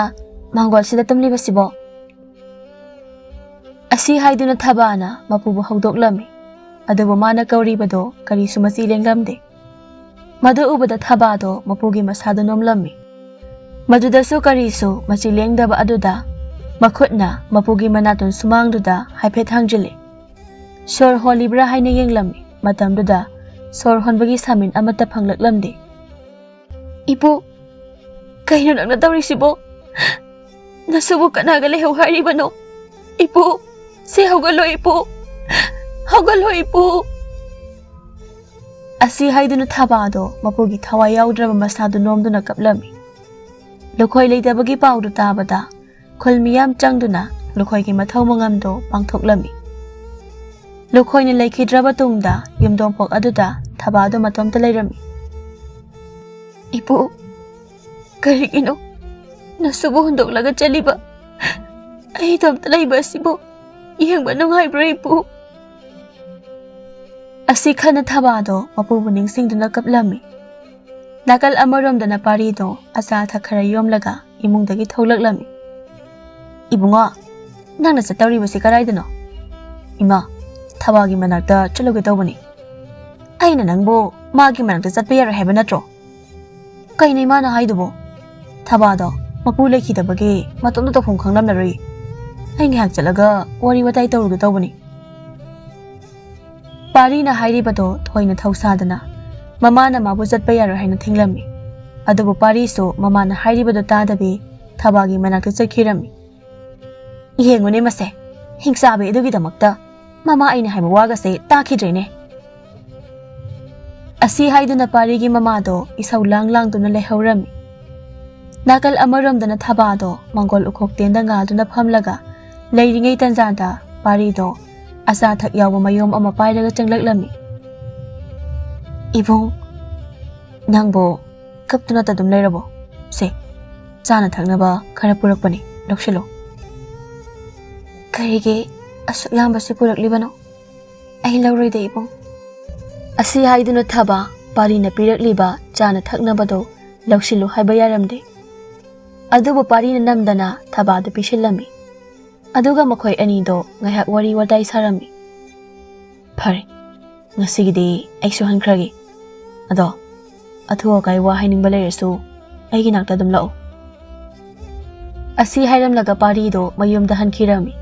ꯃꯥꯡꯒꯣꯜꯁꯤꯗ ꯇꯨꯝꯂꯤꯕꯁꯤꯕꯣ?" ꯑꯁꯤ ꯍꯥꯏꯗꯨꯅ ꯊꯕꯥꯅ ꯃꯄꯨꯕꯨ ꯍꯧꯗꯣꯛꯂꯝꯃꯤ꯫ ꯑꯗꯨꯕꯨ ꯃꯥꯅ ꯀꯧꯔꯤꯕꯗꯣ ꯀꯔꯤꯁꯨ ꯃꯆꯤ ꯂꯦꯡꯂꯝꯗꯦ꯫ ꯃꯗꯨ ꯎꯕꯗ ꯊꯕꯥꯗꯣ ꯃꯄꯨꯒꯤ ꯃꯁꯥꯗ ꯅꯣꯝꯂꯝꯃꯤ꯫ ꯃꯗꯨꯗꯁꯨ ꯀꯔꯤꯁꯨ ꯃꯆꯤ ꯂꯦꯡꯗꯕ ꯑꯗꯨꯗ ꯃꯈꯨꯠꯅ ꯃꯄꯨꯒꯤ ꯃꯅꯥꯇꯣꯟ ꯁꯨꯃꯥꯡꯗꯨꯗ ꯍꯥꯏꯐꯦꯠ ꯊꯥꯡꯖꯤꯜꯂꯤ꯫ ꯁꯣꯔ ꯍꯣꯜꯂꯤꯕ꯭ꯔꯥ ꯍꯥꯏꯅ ꯌꯦꯡꯂꯝꯃꯤ꯫ ꯃꯇꯝꯗꯨꯗ ꯁꯣꯔ ꯍꯣꯟꯕꯒꯤ ꯁꯥꯃꯤꯟ ꯑꯃꯠꯇ ꯐꯪꯂꯛꯂꯝꯗꯦ꯫ "ꯏꯄꯨ, ꯀꯩꯅꯣ ꯅꯪꯅ ꯇꯧꯔꯤꯁꯤꯕꯣ? ꯅꯁꯨꯕꯨ ꯀꯅꯥꯒ ꯂꯩꯍꯧ ꯍꯥꯏꯔꯤꯕꯅꯣ? ꯏꯄꯨ, ꯁꯦ ꯍꯧꯒꯠꯂꯣ ꯏꯄꯨ, ꯍꯧꯒꯠꯂꯣ ꯏꯄꯨ!" ꯑꯁꯤ ꯍꯥꯏꯗꯨꯅ ꯊꯕꯥꯗꯣ ꯃꯄꯨꯒꯤ ꯊꯋꯥꯏ ꯌꯥꯎꯗ꯭ꯔꯕ ꯃꯁꯥꯗꯨ ꯅꯣꯝꯗꯨꯅ ꯀꯞꯂꯝꯃꯤ꯫ ꯂꯨꯈꯣꯏ ꯂꯩꯇꯕꯒꯤ ꯄꯥꯎꯗꯨ ꯇꯥꯕꯗ ꯈꯨꯜ ꯃꯤꯌꯥꯝ ꯆꯪꯗꯨꯅ ꯂꯨꯈꯣꯏꯒꯤ ꯃꯊꯧ ꯃꯉꯝꯗꯨ ꯄꯥꯡꯊꯣꯛꯂꯝꯃꯤ꯫ ꯂꯨꯈꯣꯏꯅ ꯂꯩꯈꯤꯗ꯭ꯔꯕ ꯇꯨꯡꯗ ꯌꯨꯝꯗꯣꯡꯄꯣꯛ ꯑꯗꯨꯗ ꯊꯕꯥꯗꯨ ꯃꯇꯣꯝꯇ ꯂꯩꯔꯝꯃꯤ꯫ "ꯏꯄꯨ, ꯀꯔꯤꯒꯤꯅꯣ ꯅꯁꯨꯕꯨ ꯍꯨꯟꯗꯣꯛꯂꯒ ꯆꯠꯂꯤꯕ? ꯑꯩ ꯏꯇꯣꯝꯇ ꯂꯩꯕ ꯑꯁꯤꯕꯨ ꯌꯦꯡꯕ ꯅꯨꯡꯉꯥꯏꯕ꯭ꯔꯥ ꯏꯄꯨ?" ꯑꯁꯤ ꯈꯟꯅ ꯊꯕꯥꯗꯣ ꯃꯄꯨꯕꯨ ꯅꯤꯡꯁꯤꯡꯗꯨꯅ ꯀꯞꯂꯝꯃꯤ꯫ ꯅꯥꯀꯜ ꯑꯃꯔꯣꯝꯗꯅ ꯄꯥꯔꯤꯗꯣ ꯑꯆꯥ ꯑꯊꯛ ꯈꯔ ꯌꯣꯝꯂꯒ ꯏꯃꯨꯡꯗꯒꯤ ꯊꯣꯛꯂꯛꯂꯝꯃꯤ꯫ "ꯏꯕꯨꯡꯉꯣ, ꯅꯪꯅ ꯆꯠꯇꯧꯔꯤꯕꯁꯤ ꯀꯗꯥꯏꯗꯅꯣ?" "ꯏꯃꯥ, ꯊꯕꯥꯒꯤ ꯃꯅꯥꯛꯇ ꯆꯠꯂꯨꯒꯦ ꯇꯧꯕꯅꯤ꯫" "ꯑꯩꯅ ꯅꯪꯕꯨ ꯃꯥꯒꯤ ꯃꯅꯥꯛꯇ ꯆꯠꯄ ꯌꯥꯔꯣꯏ ꯍꯥꯏꯕ ꯅꯠꯇ꯭ꯔꯣ?" "ꯀꯩꯅꯣ ꯏꯃꯥꯅ ꯍꯥꯏꯗꯨꯕꯣ? ꯊꯕꯥꯗꯣ ꯃꯄꯨ ꯂꯩꯈꯤꯗꯕꯒꯤ ꯃꯇꯣꯝꯇ ꯇꯧꯐꯝ ꯈꯪꯂꯝꯂꯔꯣꯏ꯫ ꯑꯩ ꯉꯥꯏꯍꯥꯛ ꯆꯠꯂꯒ ꯋꯥꯔꯤ ꯋꯥꯇꯥꯏ ꯇꯧꯔꯨꯒꯦ ꯇꯧꯕꯅꯤ꯫" ꯄꯥꯔꯤꯅ ꯍꯥꯏꯔꯤꯕꯗꯣ ꯊꯣꯏꯅ ꯊꯧꯁꯥꯗꯅ ꯃꯃꯥꯅ ꯃꯥꯕꯨ ꯆꯠꯄ ꯌꯥꯔꯣꯏ ꯍꯥꯏꯅ ꯊꯤꯡꯂꯝꯃꯤ꯫ ꯑꯗꯨꯕꯨ ꯄꯥꯔꯤꯁꯨ ꯃꯃꯥꯅ ꯍꯥꯏꯔꯤꯕꯗꯨ ꯇꯥꯗꯕꯤ ꯊꯕꯥꯒꯤ ꯃꯅꯥꯛꯇ ꯆꯠꯈꯤꯔꯝꯃꯤ꯫ "ꯌꯦꯡꯉꯨꯅꯦ ꯃꯁꯦ, ꯍꯤꯡꯆꯥꯕꯤ ꯑꯗꯨꯒꯤꯗꯃꯛꯇ ꯃꯃꯥ ꯑꯩꯅ ꯍꯥꯏꯕ ꯋꯥꯒꯁꯦ ꯇꯥꯈꯤꯗ꯭ꯔꯦꯅꯦ꯫" ꯑꯁꯤ ꯍꯥꯏꯗꯨꯅ ꯄꯥꯔꯤꯒꯤ ꯃꯃꯥꯗꯣ ꯏꯁꯧ ꯂꯥꯡ ꯂꯥꯡꯗꯨꯅ ꯂꯩꯍꯧꯔꯝꯃꯤ꯫ ꯅꯥꯀꯜ ꯑꯃꯔꯣꯝꯗꯅ ꯊꯕꯥꯗꯣ ꯃꯪꯒꯣꯜ ꯎꯈꯣꯛ ꯇꯦꯟꯗ ꯉꯥꯗꯨꯅ ꯐꯝꯂꯒ ꯂꯩꯔꯤꯉꯩ ꯇꯟꯖꯥꯗ ꯄꯥꯔꯤꯗꯣ ꯑꯆꯥ ꯑꯊꯛ ꯌꯥꯎꯕ ꯃꯌꯣꯝ ꯑꯃ ꯄꯥꯏꯔꯒ ꯆꯪꯂꯛꯂꯝꯃꯤ꯫ "ꯏꯕꯨꯡ, ꯅꯪꯕꯨ ꯀꯞꯇꯨꯅꯇ ꯑꯗꯨꯝ ꯂꯩꯔꯕꯣ? ꯁꯦ, ꯆꯥꯅ ꯊꯛꯅꯕ ꯈꯔ ꯄꯨꯔꯛꯄꯅꯤ, ꯂꯧꯁꯤꯜꯂꯣ꯫" "ꯀꯔꯤꯒꯤ ꯑꯁꯨꯛ ꯌꯥꯝꯕꯁꯤ ꯄꯨꯔꯛꯂꯤꯕꯅꯣ? ꯑꯩ ꯂꯧꯔꯣꯏꯗ ꯏꯕꯨꯡ꯫" ꯑꯁꯤ ꯍꯥꯏꯗꯨꯅ ꯊꯕꯥ ꯄꯥꯔꯤꯅ ꯄꯤꯔꯛꯂꯤꯕ ꯆꯥꯅ ꯊꯛꯅꯕꯗꯣ ꯂꯧꯁꯤꯜꯂꯨ ꯍꯥꯏꯕ ꯌꯥꯔꯝꯗꯦ꯫ ꯑꯗꯨꯕꯨ ꯄꯥꯔꯤꯅ ꯅꯝꯗꯅ ꯊꯕꯥꯗꯨ ꯄꯤꯁꯤꯜꯂꯝꯃꯤ꯫ ꯑꯗꯨꯒ ꯃꯈꯣꯏ ꯑꯅꯤꯗꯣ ꯉꯥꯏꯍꯥꯛ ꯋꯥꯔꯤ ꯋꯥꯇꯥꯏ ꯁꯥꯔꯝꯃꯤ꯫ "ꯐꯔꯦ, ꯉꯁꯤꯒꯤꯗꯤ ꯑꯩꯁꯨ ꯍꯟꯈ꯭ꯔꯒꯦ꯫ ꯑꯗꯣ ꯑꯊꯨ ꯑꯀꯥꯏ ꯋꯥ ꯍꯥꯏꯅꯤꯡꯕ ꯂꯩꯔꯁꯨ ꯑꯩꯒꯤ ꯅꯥꯛꯇ ꯑꯗꯨꯝ ꯂꯥꯛꯎ꯫" ꯑꯁꯤ ꯍꯥꯏꯔꯝꯂꯒ ꯄꯥꯔꯤꯗꯣ ꯃꯌꯨꯝꯗ ꯍꯟꯈꯤꯔꯝꯃꯤ꯫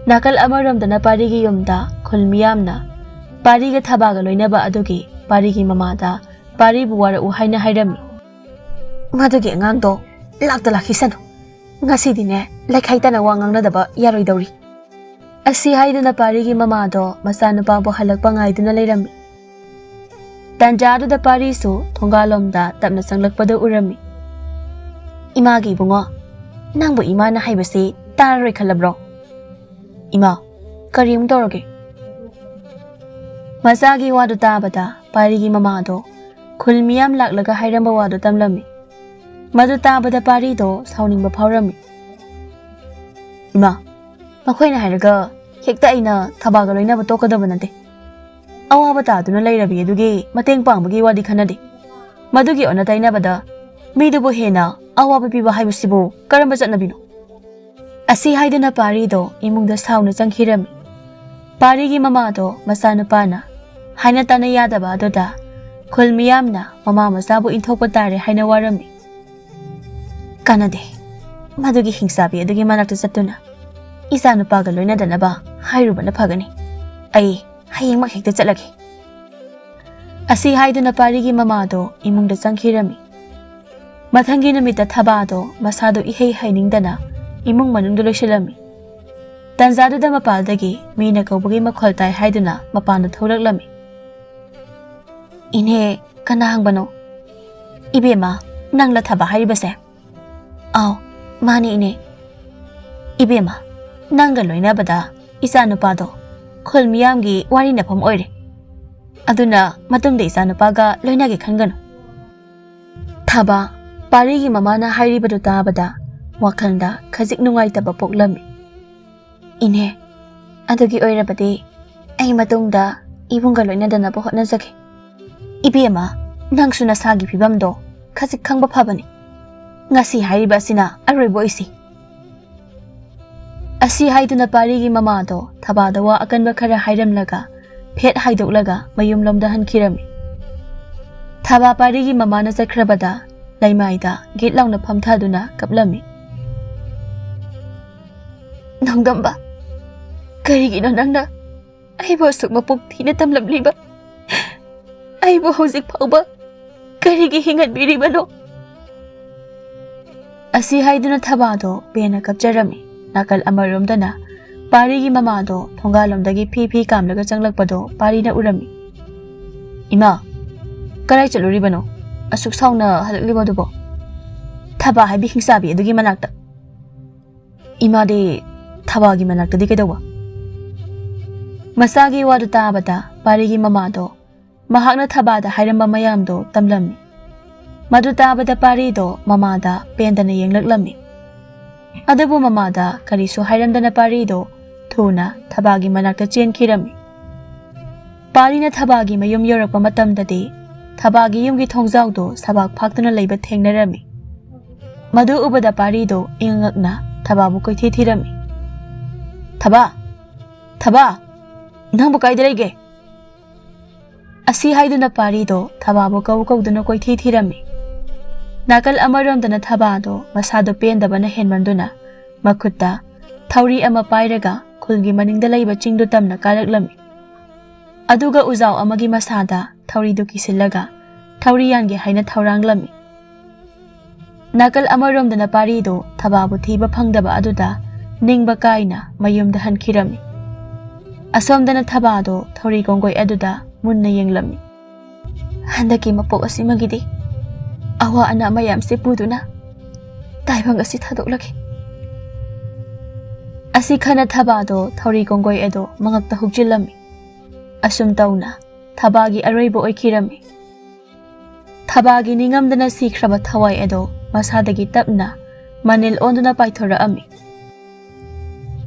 ꯅꯥꯀꯜ ꯑꯃꯔꯣꯝꯗꯅ ꯄꯥꯔꯤꯒꯤ ꯌꯨꯝꯗ ꯈꯨꯜ ꯃꯤꯌꯥꯝꯅ ꯄꯥꯔꯤꯒ ꯊꯕꯥꯒ ꯂꯣꯏꯅꯕ ꯑꯗꯨꯒꯤ ꯄꯥꯔꯤꯒꯤ ꯃꯃꯥꯗ ꯄꯥꯔꯤꯕꯨ ꯋꯥꯔꯛꯎ ꯍꯥꯏꯅ ꯍꯥꯏꯔꯝꯃꯤ꯫ "ꯃꯗꯨꯒꯤ ꯑꯉꯥꯡꯗꯣ ꯂꯥꯛꯇ ꯂꯥꯛꯈꯤꯁꯅꯨ꯫ ꯉꯁꯤꯗꯤꯅꯦ ꯂꯩꯈꯥꯏ ꯇꯥꯅ ꯋꯥ ꯉꯥꯡꯅꯗꯕ ꯌꯥꯔꯣꯏꯗꯧꯔꯤ"꯫ ꯑꯁꯤ ꯍꯥꯏꯗꯨꯅ ꯄꯥꯔꯤꯒꯤ ꯃꯃꯥꯗꯣ ꯃꯆꯥꯅꯨꯄꯥꯕꯨ ꯍꯜꯂꯛꯄ ꯉꯥꯏꯗꯨꯅ ꯂꯩꯔꯝꯃꯤ꯫ ꯇꯥꯟꯖꯥꯗꯨꯗ ꯄꯥꯔꯤꯁꯨ ꯊꯣꯡꯒꯥꯜꯂꯣꯝꯗ ꯇꯞꯅ ꯆꯪꯂꯛꯄꯗꯨ ꯎꯔꯝꯃꯤ꯫ "ꯏꯃꯥꯒꯤ ꯏꯕꯨꯡꯉꯣ, ꯅꯪꯕꯨ ꯏꯃꯥꯅ ꯍꯥꯏꯕꯁꯤ ꯇꯥꯔꯔꯣꯏ ꯈꯜꯂꯕ꯭ꯔꯣ?" "ꯏꯃꯥ, ꯀꯔꯤ ꯑꯃꯨꯛ ꯇꯧꯔꯒꯦ?" ꯃꯆꯥꯒꯤ ꯋꯥꯗꯨ ꯇꯥꯕꯗ ꯄꯥꯔꯤꯒꯤ ꯃꯃꯥꯗꯣ ꯈꯨꯜ ꯃꯤꯌꯥꯝ ꯂꯥꯛꯂꯒ ꯍꯥꯏꯔꯝꯕ ꯋꯥꯗꯨ ꯇꯝꯂꯝꯃꯤ꯫ ꯃꯗꯨ ꯇꯥꯕꯗ ꯄꯥꯔꯤꯗꯣ ꯁꯥꯎꯅꯤꯡꯕ ꯐꯥꯎꯔꯝꯃꯤ꯫ "ꯏꯃꯥ, ꯃꯈꯣꯏꯅ ꯍꯥꯏꯔꯒ ꯍꯦꯛꯇ ꯑꯩꯅ ꯊꯕꯥꯒ ꯂꯣꯏꯅꯕ ꯇꯣꯛꯀꯗꯕ ꯅꯠꯇꯦ꯫ ꯑꯋꯥꯕ ꯇꯥꯗꯨꯅ ꯂꯩꯔꯕꯤ ꯑꯗꯨꯒꯤ ꯃꯇꯦꯡ ꯄꯥꯡꯕꯒꯤ ꯋꯥꯗꯤ ꯈꯟꯅꯗꯦ꯫ ꯃꯗꯨꯒꯤ ꯑꯣꯟꯅ ꯇꯩꯅꯕꯗ ꯃꯤꯗꯨꯕꯨ ꯍꯦꯟꯅ ꯑꯋꯥꯕ ꯄꯤꯕ ꯍꯥꯏꯕꯁꯤꯕꯨ ꯀꯔꯝꯕ ꯆꯠꯅꯕꯤꯅꯣ?" ꯑꯁꯤ ꯍꯥꯏꯗꯨꯅ ꯄꯥꯔꯤꯗꯣ ꯏꯃꯨꯡꯗ ꯁꯥꯎꯅ ꯆꯪꯈꯤꯔꯝꯃꯤ꯫ ꯄꯥꯔꯤꯒꯤ ꯃꯃꯥꯗꯣ ꯃꯆꯥꯅꯨꯄꯥꯅ ꯍꯥꯏꯅ ꯇꯥꯅ ꯌꯥꯗꯕ ꯑꯗꯨꯗ ꯈꯨꯜ ꯃꯤꯌꯥꯝꯅ ꯃꯃꯥ ꯃꯆꯥꯕꯨ ꯏꯟꯊꯣꯛꯄ ꯇꯥꯔꯦ ꯍꯥꯏꯅ ꯋꯥꯔꯝꯃꯤ꯫ "ꯀꯥꯟꯅꯗꯦ꯫ ꯃꯗꯨꯒꯤ ꯍꯤꯡꯆꯥꯕꯤ ꯑꯗꯨꯒꯤ ꯃꯅꯥꯛꯇ ꯆꯠꯇꯨꯅ ꯏꯆꯥꯅꯨꯄꯥꯒ ꯂꯣꯏꯅꯗꯅꯕ ꯍꯥꯏꯔꯨꯕꯅ ꯐꯒꯅꯤ꯫ ꯑꯩ ꯍꯌꯦꯡꯃꯛ ꯍꯦꯛꯇ ꯆꯠꯂꯒꯦ"꯫ ꯑꯁꯤ ꯍꯥꯏꯗꯨꯅ ꯄꯥꯔꯤꯒꯤ ꯃꯃꯥꯗꯣ ꯏꯃꯨꯡꯗ ꯆꯪꯈꯤꯔꯝꯃꯤ꯫ ꯃꯊꯪꯒꯤ ꯅꯨꯃꯤꯠꯇ ꯊꯕꯥꯗꯣ ꯃꯁꯥꯗꯣ ꯏꯍꯩ ꯍꯩꯅꯤꯡꯗꯅ ꯏꯃꯨꯡ ꯃꯅꯨꯡꯗ ꯂꯣꯏꯁꯤꯜꯂꯝꯃꯤ꯫ ꯇꯥꯟꯖꯥꯗꯨꯗ ꯃꯄꯥꯜꯗꯒꯤ ꯃꯤꯅ ꯀꯧꯕꯒꯤ ꯃꯈꯣꯜ ꯇꯥꯏ ꯍꯥꯏꯗꯨꯅ ꯃꯄꯥꯟꯗ ꯊꯣꯛꯂꯛꯂꯝꯃꯤ꯫ "ꯏꯅꯦ, ꯀꯅꯥ ꯍꯪꯕꯅꯣ?" "ꯏꯕꯦꯝꯃ, ꯅꯪꯂ ꯊꯕꯥ ꯍꯥꯏꯔꯤꯕꯁꯦ?" "ꯑꯥꯎ, ꯃꯥꯅꯦ ꯏꯅꯦ"꯫ "ꯏꯕꯦꯝꯃ, ꯅꯪꯒ ꯂꯣꯏꯅꯕꯗ ꯏꯆꯥꯅꯨꯄꯥꯗꯣ ꯈꯨꯜ ꯃꯤꯌꯥꯝꯒꯤ ꯋꯥꯔꯤꯅꯐꯝ ꯑꯣꯏꯔꯦ꯫ ꯑꯗꯨꯅ ꯃꯇꯨꯡꯗ ꯏꯆꯥꯅꯨꯄꯥꯒ ꯂꯣꯏꯅꯒꯦ ꯈꯟꯒꯅꯨ"꯫ ꯊꯕꯥ, ꯄꯥꯔꯤꯒꯤ ꯃꯃꯥꯅ ꯍꯥꯏꯔꯤꯕꯗꯨ ꯇꯥꯕꯗ ꯋꯥꯈꯜꯗ ꯈꯖꯤꯛ ꯅꯨꯡꯉꯥꯏꯇꯕ ꯄꯣꯛꯂꯝꯃꯤ꯫ "ꯏꯅꯦ, ꯑꯗꯨꯒꯤ ꯑꯣꯏꯔꯕꯗꯤ ꯑꯩ ꯃꯇꯨꯡꯗ ꯏꯕꯨꯡꯒ ꯂꯣꯏꯅꯗꯅꯕ ꯍꯣꯠꯅꯖꯒꯦ"꯫ "ꯏꯕꯦꯝꯃ, ꯅꯪꯁꯨ ꯅꯁꯥꯒꯤ ꯐꯤꯕꯝꯗꯣ ꯈꯖꯤꯛ ꯈꯪꯕ ꯐꯕꯅꯤ꯫ ꯉꯁꯤ ꯍꯥꯏꯔꯤꯕ ꯑꯁꯤꯅ ꯑꯔꯣꯏꯕ ꯑꯣꯏꯁꯤ"꯫ ꯑꯁꯤ ꯍꯥꯏꯗꯨꯅ ꯄꯥꯔꯤꯒꯤ ꯃꯃꯥꯗꯣ ꯊꯕꯥꯗ ꯋꯥ ꯑꯀꯟꯕ ꯈꯔ ꯍꯥꯏꯔꯝꯂꯒ ꯐꯦꯠ ꯍꯥꯏꯗꯣꯛꯂꯒ ꯃꯌꯨꯝꯂꯣꯝꯗ ꯍꯟꯈꯤꯔꯝꯃꯤ꯫ ꯊꯕꯥ ꯄꯥꯔꯤꯒꯤ ꯃꯃꯥꯅ ꯆꯠꯈ꯭ꯔꯕꯗ ꯂꯩꯃꯥꯏꯗ ꯒꯤꯠ ꯂꯥꯎꯅ ꯐꯝꯊꯗꯨꯅ ꯀꯞꯂꯝꯃꯤ꯫ "ꯅꯣꯡꯗꯝꯕ, ꯀꯔꯤꯒꯤꯅꯣ ꯅꯪꯅ ꯑꯩꯕꯨ ꯑꯁꯨꯛ ꯃꯄꯨꯛ ꯊꯤꯅ ꯇꯝꯂꯝꯂꯤꯕ ꯑꯩꯕꯨ ꯍꯧꯖꯤꯛ ꯐꯥꯎꯕ ꯀꯔꯤꯒꯤ ꯍꯤꯡꯍꯟꯕꯤꯔꯤꯕꯅꯣ? ꯑꯁꯤ ꯍꯥꯏꯗꯨꯅ ꯊꯕꯥꯗꯣ ꯄꯦꯟꯅ ꯀꯞꯆꯔꯝꯃꯤ꯫ ꯅꯥꯀꯜ ꯑꯃꯔꯣꯝꯗꯅ ꯄꯥꯔꯤꯒꯤ ꯃꯃꯥꯗꯣ ꯊꯣꯡꯒꯥꯜꯂꯣꯝꯗꯒꯤ ꯐꯤ ꯐꯤ ꯀꯥꯝꯂꯒ ꯆꯪꯂꯛꯄꯗꯣ ꯄꯥꯔꯤꯅ ꯎꯔꯝꯃꯤ꯫ "ꯏꯃꯥ, ꯀꯔꯥꯏ ꯆꯠꯂꯨꯔꯤꯕꯅꯣ? ꯑꯁꯨꯛ ꯁꯥꯎꯅ ꯍꯜꯂꯛꯂꯤꯕꯗꯨꯕꯣ?" "ꯊꯕꯥ ꯍꯥꯏꯕꯤ ꯍꯤꯡꯆꯥꯕꯤ ꯑꯗꯨꯒꯤ ꯃꯅꯥꯛꯇ꯫" "ꯏꯃꯥꯗꯤ ꯊꯕꯥꯒꯤ ꯃꯅꯥꯛꯇꯗꯤ ꯀꯩꯗꯧꯕ?" ꯃꯆꯥꯒꯤ ꯋꯥꯗꯨ ꯇꯥꯕꯗ ꯄꯥꯔꯤꯒꯤ ꯃꯃꯥꯗꯣ ꯃꯍꯥꯛꯅ ꯊꯕꯥꯗ ꯍꯥꯏꯔꯝꯕ ꯃꯌꯥꯝꯗꯣ ꯇꯝꯂꯝꯃꯤ꯫ ꯃꯗꯨ ꯇꯥꯕꯗ ꯄꯥꯔꯤꯗꯣ ꯃꯃꯥꯗ ꯄꯦꯟꯗꯅ ꯌꯦꯡꯂꯛꯂꯝꯃꯤ꯫ ꯑꯗꯨꯕꯨ ꯃꯃꯥꯗ ꯀꯔꯤꯁꯨ ꯍꯥꯏꯔꯝꯗꯅ ꯄꯥꯔꯤꯗꯣ ꯊꯨꯅ ꯊꯕꯥꯒꯤ ꯃꯅꯥꯛꯇ ꯆꯦꯟꯈꯤꯔꯝꯃꯤ꯫ ꯄꯥꯔꯤꯅ ꯊꯕꯥꯒꯤ ꯃꯌꯨꯝ ꯌꯧꯔꯛꯄ ꯃꯇꯝꯗꯗꯤ ꯊꯕꯥꯒꯤ ꯌꯨꯝꯒꯤ ꯊꯣꯡꯖꯥꯎꯗꯣ ꯁꯕꯥꯛ ꯐꯥꯛꯇꯨꯅ ꯂꯩꯕ ꯊꯦꯡꯅꯔꯝꯃꯤ꯫ ꯃꯗꯨ ꯎꯕꯗ ꯄꯥꯔꯤꯗꯣ ꯏꯉꯛꯅ ꯊꯕꯥꯕꯨ ꯀꯣꯏꯊꯤ ꯊꯤꯔꯝꯃꯤ꯫ "ꯊꯕꯥ! ꯊꯕꯥ! ꯅꯪꯕꯨ ꯀꯥꯏꯗ ꯂꯩꯒꯦ?" ꯑꯁꯤ ꯍꯥꯏꯗꯨꯅ ꯄꯥꯔꯤꯗꯣ ꯊꯕꯥꯕꯨ ꯀꯧ ꯀꯧꯗꯨꯅ ꯀꯣꯏꯊꯤ ꯊꯤꯔꯝꯃꯤ꯫ ꯅꯥꯀꯜ ꯑꯃꯔꯣꯝꯗꯅ ꯊꯕꯥꯗꯣ ꯃꯁꯥꯗꯣ ꯄꯦꯟꯗꯕꯅ ꯍꯦꯟꯃꯟꯗꯨꯅ ꯃꯈꯨꯠꯇ ꯊꯧꯔꯤ ꯑꯃ ꯄꯥꯏꯔꯒ ꯈꯨꯜꯒꯤ ꯃꯅꯤꯡꯗ ꯂꯩꯕ ꯆꯤꯡꯗꯨ ꯇꯝꯅ ꯀꯥꯔꯛꯂꯝꯃꯤ꯫ ꯑꯗꯨꯒ ꯎꯖꯥꯎ ꯑꯃꯒꯤ ꯃꯁꯥꯗ ꯊꯧꯔꯤꯗꯨ ꯀꯤꯁꯤꯜꯂꯒ ꯊꯧꯔꯤ ꯌꯥꯟꯒꯦ ꯍꯥꯏꯅ ꯊꯧꯔꯥꯡꯂꯝꯃꯤ꯫ ꯅꯥꯀꯜ ꯑꯃꯔꯣꯝꯗꯅ ꯄꯥꯔꯤꯗꯨ ꯊꯕꯥꯕꯨ ꯊꯤꯕ ꯐꯪꯗꯕ ꯑꯗꯨꯗ ꯅꯤꯡꯕ ꯀꯥꯏꯅ ꯃꯌꯨꯝꯗ ꯍꯟꯈꯤꯔꯝꯃꯤ꯫ ꯑꯁꯣꯝꯗꯅ ꯊꯕꯥꯗꯨ ꯊꯧꯔꯤ ꯀꯣꯡꯒꯣꯏ ꯑꯗꯨꯗ ꯃꯨꯟꯅ ꯌꯦꯡꯂꯝꯃꯤ꯫ "ꯍꯟꯗꯛꯀꯤ ꯃꯄꯣꯛ ꯑꯁꯤꯃꯒꯤꯗꯤ ꯑꯋꯥ ꯑꯅꯥ ꯃꯌꯥꯝꯁꯤ ꯄꯨꯗꯨꯅ ꯇꯥꯏꯕꯪ ꯑꯁꯤ ꯊꯥꯗꯣꯛꯂꯒꯦ꯫" ꯑꯁꯤ ꯈꯟꯅ ꯊꯕꯥꯗꯣ ꯊꯧꯔꯤ ꯀꯣꯡꯒꯣꯏ ꯑꯗꯣ ꯃꯉꯛꯇ ꯍꯨꯛꯆꯤꯜꯂꯝꯃꯤ꯫ ꯑꯁꯨꯝ ꯇꯧꯅ ꯊꯕꯥꯒꯤ ꯑꯔꯣꯏꯕ ꯑꯣꯏꯈꯤꯔꯝꯃꯤ꯫ ꯊꯕꯥꯒꯤ ꯅꯤꯡꯉꯝꯗꯅ ꯁꯤꯈ꯭ꯔꯕ ꯊꯋꯥꯏ ꯑꯗꯣ ꯃꯁꯥꯗꯒꯤ ꯇꯞꯅ ꯃꯅꯤꯜ ꯑꯣꯟꯗꯨꯅ ꯄꯥꯏꯊꯣꯔꯛꯑꯝꯃꯤ꯫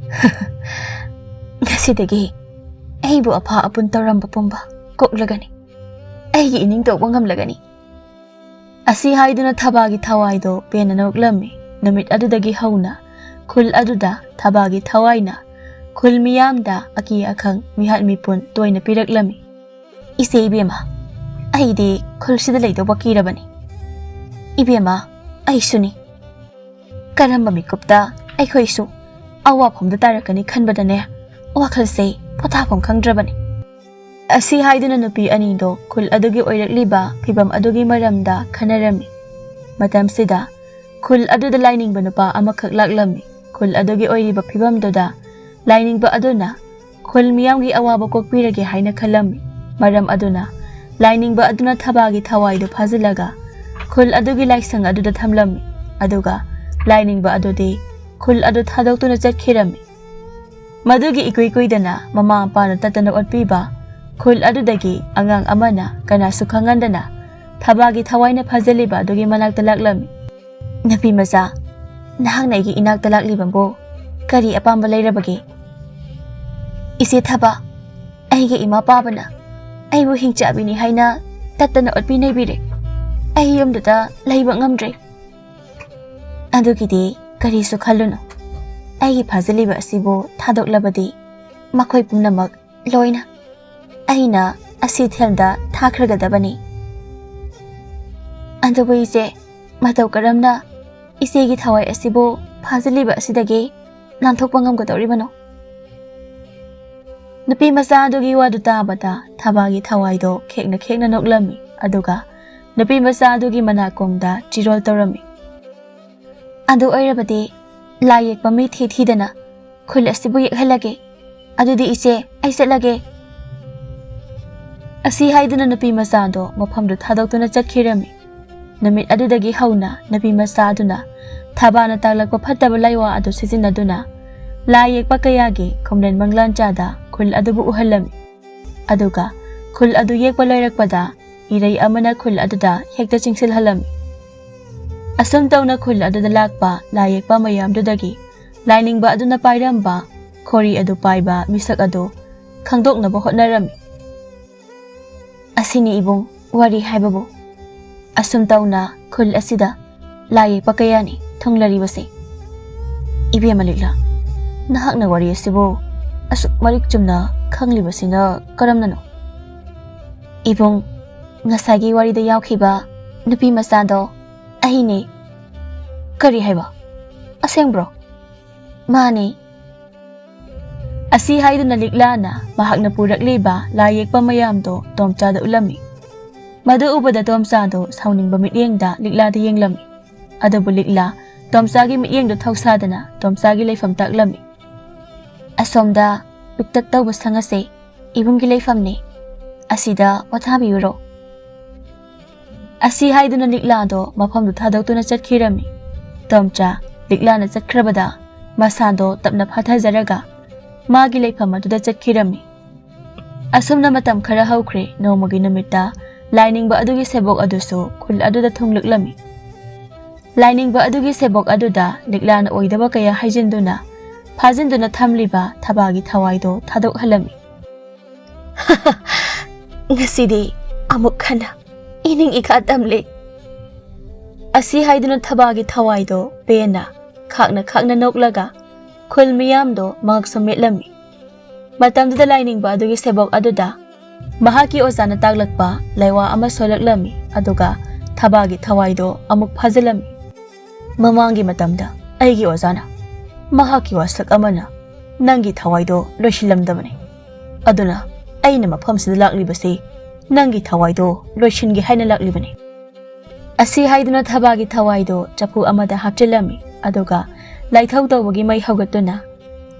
"ꯉꯁꯤꯗꯒꯤ ꯑꯩꯕꯨ ꯑꯐꯥ ꯑꯄꯨꯟ ꯇꯧꯔꯝꯕ ꯄꯨꯝꯕ ꯀꯣꯛꯂꯒꯅꯤ꯫ ꯑꯩꯒꯤ ꯏꯅꯤꯡ ꯇꯧꯕ ꯉꯝꯂꯒꯅꯤ꯫" ꯑꯁꯤ ꯍꯥꯏꯗꯨꯅ ꯊꯕꯥꯒꯤ ꯊꯋꯥꯏꯗꯣ ꯄꯦꯟꯅ ꯅꯣꯛꯂꯝꯃꯤ꯫ ꯅꯨꯃꯤꯠ ꯑꯗꯨꯗꯒꯤ ꯍꯧꯅ ꯈꯨꯜ ꯑꯗꯨꯗ ꯊꯕꯥꯒꯤ ꯊꯋꯥꯏꯅ ꯈꯨꯜ ꯃꯤꯌꯥꯝꯗ ꯑꯀꯤ ꯑꯈꯪ ꯃꯤꯍꯥꯠ ꯃꯤꯄꯨꯟ ꯇꯣꯏꯅ ꯄꯤꯔꯛꯂꯝꯃꯤ꯫ "ꯏꯆꯦ ꯏꯕꯦꯝꯃ, ꯑꯩꯗꯤ ꯈꯨꯜꯁꯤꯗ ꯂꯩꯗꯧꯕ ꯀꯤꯔꯕꯅꯤ꯫ ꯏꯕꯦꯝꯃ, ꯑꯩꯁꯨꯅꯤ꯫ ꯀꯔꯝꯕ ꯃꯤꯀꯨꯞꯇ ꯑꯩꯈꯣꯏꯁꯨ ꯑꯋꯥꯐꯝꯗ ꯇꯥꯔꯛꯀꯅꯤ ꯈꯟꯕꯗꯅꯦ ꯋꯥꯈꯜꯁꯦ ꯄꯣꯊꯥꯐꯝ ꯈꯪꯗ꯭ꯔꯕꯅꯤ꯫ ꯑꯁꯤ ꯍꯥꯏꯗꯨꯅ ꯅꯨꯄꯤ ꯑꯅꯤꯗꯣ ꯈꯨꯜ ꯑꯗꯨꯒꯤ ꯑꯣꯏꯔꯛꯂꯤꯕ ꯐꯤꯕꯝ ꯑꯗꯨꯒꯤ ꯃꯔꯝꯗ ꯈꯟꯅꯔꯝꯃꯤ꯫ ꯃꯇꯝꯁꯤꯗ ꯈꯨꯜ ꯑꯗꯨꯗ ꯂꯥꯏꯅꯤꯡꯕ ꯅꯨꯄꯥ ꯑꯃꯈꯛ ꯂꯥꯛꯂꯝꯃꯤ꯫ ꯈꯨꯜ ꯑꯗꯨꯒꯤ ꯑꯣꯏꯔꯤꯕ ꯐꯤꯕꯝꯗꯨꯗ ꯂꯥꯏꯅꯤꯡꯕ ꯑꯗꯨꯅ ꯈꯨꯜ ꯃꯤꯌꯥꯝꯒꯤ ꯑꯋꯥꯕ ꯀꯣꯛꯄꯤꯔꯒꯦ ꯍꯥꯏꯅ ꯈꯜꯂꯝꯃꯤ꯫ ꯃꯔꯝ ꯑꯗꯨꯅ ꯂꯥꯏꯅꯤꯡꯕ ꯑꯗꯨꯅ ꯊꯕꯥꯒꯤ ꯊꯋꯥꯏꯗꯨ ꯐꯥꯖꯤꯜꯂꯒ ꯈꯨꯜ ꯑꯗꯨꯒꯤ ꯂꯥꯏꯁꯪ ꯑꯗꯨꯗ ꯊꯝꯂꯝꯃꯤ꯫ ꯑꯗꯨꯒ ꯂꯥꯏꯅꯤꯡꯕ ꯑꯗꯨꯗꯤ ꯈꯨꯜ ꯑꯗꯨ ꯊꯥꯗꯣꯛꯇꯨꯅ ꯆꯠꯈꯤꯔꯝꯃꯤ꯫ ꯃꯗꯨꯒꯤ ꯏꯀꯨꯏ ꯀꯨꯏꯗꯅ ꯃꯃꯥ ꯃꯄꯥꯅ ꯇꯠꯇꯅ ꯑꯣꯠꯄꯤꯕ ꯈꯨꯜ ꯑꯗꯨꯗꯒꯤ ꯑꯉꯥꯡ ꯑꯃꯅ ꯀꯅꯥꯁꯨ ꯈꯪꯍꯟꯗꯅ ꯊꯕꯥꯒꯤ ꯊꯋꯥꯏꯅ ꯐꯥꯖꯤꯜꯂꯤꯕ ꯑꯗꯨꯒꯤ ꯃꯅꯥꯛꯇ ꯂꯥꯛꯂꯝꯃꯤ꯫ "ꯅꯨꯄꯤ ꯃꯆꯥ, ꯅꯍꯥꯛꯅ ꯑꯩꯒꯤ ꯏꯅꯥꯛꯇ ꯂꯥꯛꯂꯤꯕꯕꯨ ꯀꯔꯤ ꯑꯄꯥꯝꯕ ꯂꯩꯔꯕꯒꯦ?" "ꯏꯆꯦ ꯊꯕꯥ, ꯑꯩꯒꯤ ꯏꯃꯥ ꯄꯥꯕꯅ ꯑꯩꯕꯨ ꯍꯤꯡꯆꯥꯕꯤꯅꯤ ꯍꯥꯏꯅ ꯇꯠꯇꯅ ꯑꯣꯠꯄꯤ ꯅꯩꯕꯤꯔꯦ꯫ ꯑꯩ ꯌꯨꯝꯗꯨꯗ ꯂꯩꯕ ꯉꯝꯗ꯭ꯔꯦ꯫" "ꯑꯗꯨꯒꯤꯗꯤ ꯀꯔꯤꯁꯨ ꯈꯜꯂꯨꯅꯨ꯫ ꯑꯩꯒꯤ ꯐꯥꯖꯤꯜꯂꯤꯕ ꯑꯁꯤꯕꯨ ꯊꯥꯗꯣꯛꯂꯕꯗꯤ ꯃꯈꯣꯏ ꯄꯨꯝꯅꯃꯛ ꯂꯣꯏꯅ ꯑꯩꯅ ꯑꯁꯤ ꯊꯦꯜꯗ ꯊꯥꯈ꯭ꯔꯒꯗꯕꯅꯤ꯫" "ꯑꯗꯨꯕꯨ ꯏꯆꯦ, ꯃꯇꯧ ꯀꯔꯝꯅ ꯏꯆꯦꯒꯤ ꯊꯋꯥꯏ ꯑꯁꯤꯕꯨ ꯐꯥꯖꯤꯜꯂꯤꯕ ꯑꯁꯤꯗꯒꯤ ꯅꯥꯟꯊꯣꯛꯄ ꯉꯝꯒꯗꯧꯔꯤꯕꯅꯣ?" ꯅꯨꯄꯤ ꯃꯆꯥ ꯑꯗꯨꯒꯤ ꯋꯥꯗꯨ ꯇꯥꯕꯗ ꯊꯕꯥꯒꯤ ꯊꯋꯥꯏꯗꯣ ꯈꯦꯛꯅ ꯈꯦꯛꯅ ꯅꯣꯛꯂꯝꯃꯤ꯫ ꯑꯗꯨꯒ ꯅꯨꯄꯤ ꯃꯆꯥ ꯑꯗꯨꯒꯤ ꯃꯅꯥꯀꯣꯡꯗ ꯆꯤꯔꯣꯜ ꯇꯧꯔꯝꯃꯤ꯫ "ꯑꯗꯨ ꯑꯣꯏꯔꯕꯗꯤ ꯂꯥꯏ ꯌꯦꯛꯄ ꯃꯤ ꯊꯤ ꯊꯤꯗꯅ ꯈꯨꯜ ꯑꯁꯤꯕꯨ ꯌꯦꯛꯍꯜꯂꯒꯦ꯫ ꯑꯗꯨꯗꯤ ꯏꯆꯦ, ꯑꯩ ꯆꯠꯂꯒꯦ꯫" ꯑꯁꯤ ꯍꯥꯏꯗꯨꯅ ꯅꯨꯄꯤ ꯃꯆꯥꯗꯣ ꯃꯐꯝꯗꯨ ꯊꯥꯗꯣꯛꯇꯨꯅ ꯆꯠꯈꯤꯔꯝꯃꯤ꯫ ꯅꯨꯃꯤꯠ ꯑꯗꯨꯗꯒꯤ ꯍꯧꯅ ꯅꯨꯄꯤ ꯃꯆꯥ ꯑꯗꯨꯅ ꯊꯕꯥꯅ ꯇꯥꯛꯂꯛꯄ ꯐꯠꯇꯕ ꯂꯥꯏꯋꯥ ꯑꯗꯨ ꯁꯤꯖꯤꯟꯅꯗꯨꯅ ꯂꯥꯏ ꯌꯦꯛꯄ ꯀꯌꯥꯒꯤ ꯈꯨꯝꯂꯦꯟ ꯃꯪꯂꯥꯟꯆꯥꯗ ꯈꯨꯜ ꯑꯗꯨꯕꯨ ꯎꯍꯜꯂꯝꯃꯤ꯫ ꯑꯗꯨꯒ ꯈꯨꯜ ꯑꯗꯨ ꯌꯦꯛꯄ ꯂꯣꯏꯔꯛꯄꯗ ꯏꯔꯩ ꯑꯃꯅ ꯈꯨꯜ ꯑꯗꯨꯗ ꯍꯦꯛꯇ ꯆꯤꯡꯁꯤꯜꯍꯜꯂꯝꯃꯤ꯫ ꯑꯁꯨꯝ ꯇꯧꯅ ꯈꯨꯜ ꯑꯗꯨꯗ ꯂꯥꯛꯄ ꯂꯥꯏ ꯌꯦꯛꯄ ꯃꯌꯥꯝꯗꯨꯗꯒꯤ ꯂꯥꯏꯅꯤꯡꯕ ꯑꯗꯨꯅ ꯄꯥꯏꯔꯝꯕ ꯈꯣꯔꯤ ꯑꯗꯨ ꯄꯥꯏꯕ ꯃꯤꯁꯛ ꯑꯗꯨ ꯈꯪꯗꯣꯛꯅꯕ ꯍꯣꯠꯅꯔꯝꯃꯤ꯫ "ꯑꯁꯤꯅꯤ ꯏꯕꯨꯡ, ꯋꯥꯔꯤ ꯍꯥꯏꯕꯕꯨ꯫ ꯑꯁꯨꯝ ꯇꯧꯅ ꯈꯨꯜ ꯑꯁꯤꯗ ꯂꯥꯏ ꯌꯦꯛꯄ ꯀꯌꯥꯅꯤ ꯊꯨꯡꯂꯔꯤꯕꯁꯤ꯫" "ꯏꯕꯦꯝꯃ ꯂꯤꯛꯂꯥ, ꯅꯍꯥꯛꯅ ꯋꯥꯔꯤ ꯑꯁꯤꯕꯨ ꯑꯁꯨꯛ ꯃꯔꯤꯛ ꯆꯨꯝꯅ ꯈꯪꯂꯤꯕꯁꯤꯅ ꯀꯔꯝꯅꯅꯣ?" "ꯏꯕꯨꯡ, ꯉꯁꯥꯏꯒꯤ ꯋꯥꯔꯤꯗ ꯌꯥꯎꯈꯤꯕ ꯅꯨꯄꯤ ꯃꯆꯥꯗꯣ ꯑꯩꯅꯦ꯫" "ꯀꯔꯤ ꯍꯥꯏꯕ? ꯑꯁꯦꯡꯕ꯭ꯔꯣ?" "ꯃꯥꯅꯦ꯫" ꯑꯁꯤ ꯍꯥꯏꯗꯨꯅ ꯂꯤꯛꯂꯥꯅ ꯃꯍꯥꯛꯅ ꯄꯨꯔꯛꯂꯤꯕ ꯂꯥꯏ ꯌꯦꯛꯄ ꯃꯌꯥꯝꯗꯣ ꯇꯣꯝꯆꯥꯗ ꯎꯠꯂꯝꯃꯤ꯫ ꯃꯗꯨ ꯎꯕꯗ ꯇꯣꯝꯆꯥꯗꯣ ꯁꯥꯎꯅꯤꯡꯕ ꯃꯤꯠꯌꯦꯡꯗ ꯂꯤꯛꯂꯥꯗ ꯌꯦꯡꯂꯝꯃꯤ꯫ ꯑꯗꯨꯕꯨ ꯂꯤꯛꯂꯥ ꯇꯣꯝꯆꯥꯒꯤ ꯃꯤꯠꯌꯦꯡꯗꯨ ꯊꯧꯁꯥꯗꯅ ꯇꯣꯝꯆꯥꯒꯤ ꯂꯩꯐꯝ ꯇꯥꯛꯂꯝꯃꯤ꯫ "ꯑꯁꯣꯝꯗ ꯄꯤꯛꯇꯛ ꯇꯧꯕ ꯁꯪ ꯑꯁꯦ ꯏꯕꯨꯡꯒꯤ ꯂꯩꯐꯝꯅꯤ꯫ ꯑꯁꯤꯗ ꯄꯣꯊꯥꯕꯤꯌꯨꯔꯣ?" ꯑꯁꯤ ꯍꯥꯏꯗꯨꯅ ꯂꯤꯛꯂꯥꯗꯣ ꯃꯐꯝꯗꯨ ꯊꯥꯗꯣꯛꯇꯨꯅ ꯆꯠꯈꯤꯔꯝꯃꯤ꯫ ꯇꯣꯝꯆꯥ ꯂꯤꯛꯂꯥꯅ ꯆꯠꯈ꯭ꯔꯕꯗ ꯃꯁꯥꯗꯣ ꯇꯞꯅ ꯐꯥꯊꯖꯔꯒ ꯃꯥꯒꯤ ꯂꯩꯐꯝ ꯑꯗꯨꯗ ꯆꯠꯈꯤꯔꯝꯃꯤ꯫ ꯑꯁꯨꯝꯅ ꯃꯇꯝ ꯈꯔ ꯍꯧꯈ꯭ꯔꯦ꯫ ꯅꯣꯡꯃꯒꯤ ꯅꯨꯃꯤꯠꯇ ꯂꯥꯏꯅꯤꯡꯕ ꯑꯗꯨꯒꯤ ꯁꯦꯕꯣꯛ ꯑꯗꯨꯁꯨ ꯈꯨꯜ ꯑꯗꯨꯗ ꯊꯨꯡꯂꯛꯂꯝꯃꯤ꯫ ꯂꯥꯏꯅꯤꯡꯕ ꯑꯗꯨꯒꯤ ꯁꯦꯕꯣꯛ ꯑꯗꯨꯗ ꯂꯤꯛꯂꯥꯅ ꯑꯣꯏꯗꯕ ꯀꯌꯥ ꯍꯥꯏꯖꯤꯟꯗꯨꯅ ꯐꯥꯖꯤꯟꯗꯨꯅ ꯊꯝꯂꯤꯕ ꯊꯕꯥꯒꯤ ꯊꯋꯥꯏꯗꯣ ꯊꯥꯗꯣꯛꯍꯜꯂꯝꯃꯤ꯫ "ꯉꯁꯤꯗꯤ ꯑꯃꯨꯛ ꯍꯟꯅ ꯏꯅꯤꯡ ꯏꯈꯥ ꯇꯝꯂꯦ꯫" ꯑꯁꯤ ꯍꯥꯏꯗꯨꯅ ꯊꯕꯥꯒꯤ ꯊꯋꯥꯏꯗꯣ ꯄꯦꯟꯅ ꯈꯥꯛꯅ ꯈꯥꯛꯅ ꯅꯣꯛꯂꯒ ꯈꯨꯜ ꯃꯤꯌꯥꯝꯗꯣ ꯃꯉꯛ ꯁꯨꯝꯃꯤꯠꯂꯝꯃꯤ꯫ ꯃꯇꯝꯗꯨꯗ ꯂꯥꯏꯅꯤꯡꯕ ꯑꯗꯨꯒꯤ ꯁꯦꯕꯣꯛ ꯑꯗꯨꯗ ꯃꯍꯥꯛꯀꯤ ꯑꯣꯖꯥꯅ ꯇꯥꯛꯂꯛꯄ ꯂꯥꯏꯋꯥ ꯑꯃ ꯁꯣꯜꯂꯛꯂꯝꯃꯤ, ꯑꯗꯨꯒ ꯊꯕꯥꯒꯤ ꯊꯋꯥꯏꯗꯣ ꯑꯃꯨꯛ ꯐꯥꯖꯤꯜꯂꯝꯃꯤ꯫ "ꯃꯃꯥꯡꯒꯤ ꯃꯇꯝꯗ ꯑꯩꯒꯤ ꯑꯣꯖꯥꯅ ꯃꯍꯥꯛꯀꯤ ꯋꯥꯁꯛ ꯑꯃꯅ ꯅꯪꯒꯤ ꯊꯋꯥꯏꯗꯣ ꯂꯣꯏꯁꯤꯜꯂꯝꯗꯕꯅꯤ꯫ ꯑꯗꯨꯅ ꯑꯩꯅ ꯃꯐꯝꯁꯤꯗ ꯂꯥꯛꯂꯤꯕꯁꯤ ꯅꯪꯒꯤ ꯊꯋꯥꯏꯗꯣ ꯂꯣꯏꯁꯤꯟꯒꯦ ꯍꯥꯏꯅ ꯂꯥꯛꯂꯤꯕꯅꯤ꯫" ꯑꯁꯤ ꯍꯥꯏꯗꯨꯅ ꯊꯕꯥꯒꯤ ꯊꯋꯥꯏꯗꯣ ꯆꯐꯨ ꯑꯃꯗ ꯍꯥꯞꯆꯤꯜꯂꯝꯃꯤ, ꯑꯗꯨꯒ ꯂꯥꯏꯊꯧ ꯇꯧꯕꯒꯤ ꯃꯩ ꯍꯧꯒꯠꯇꯨꯅ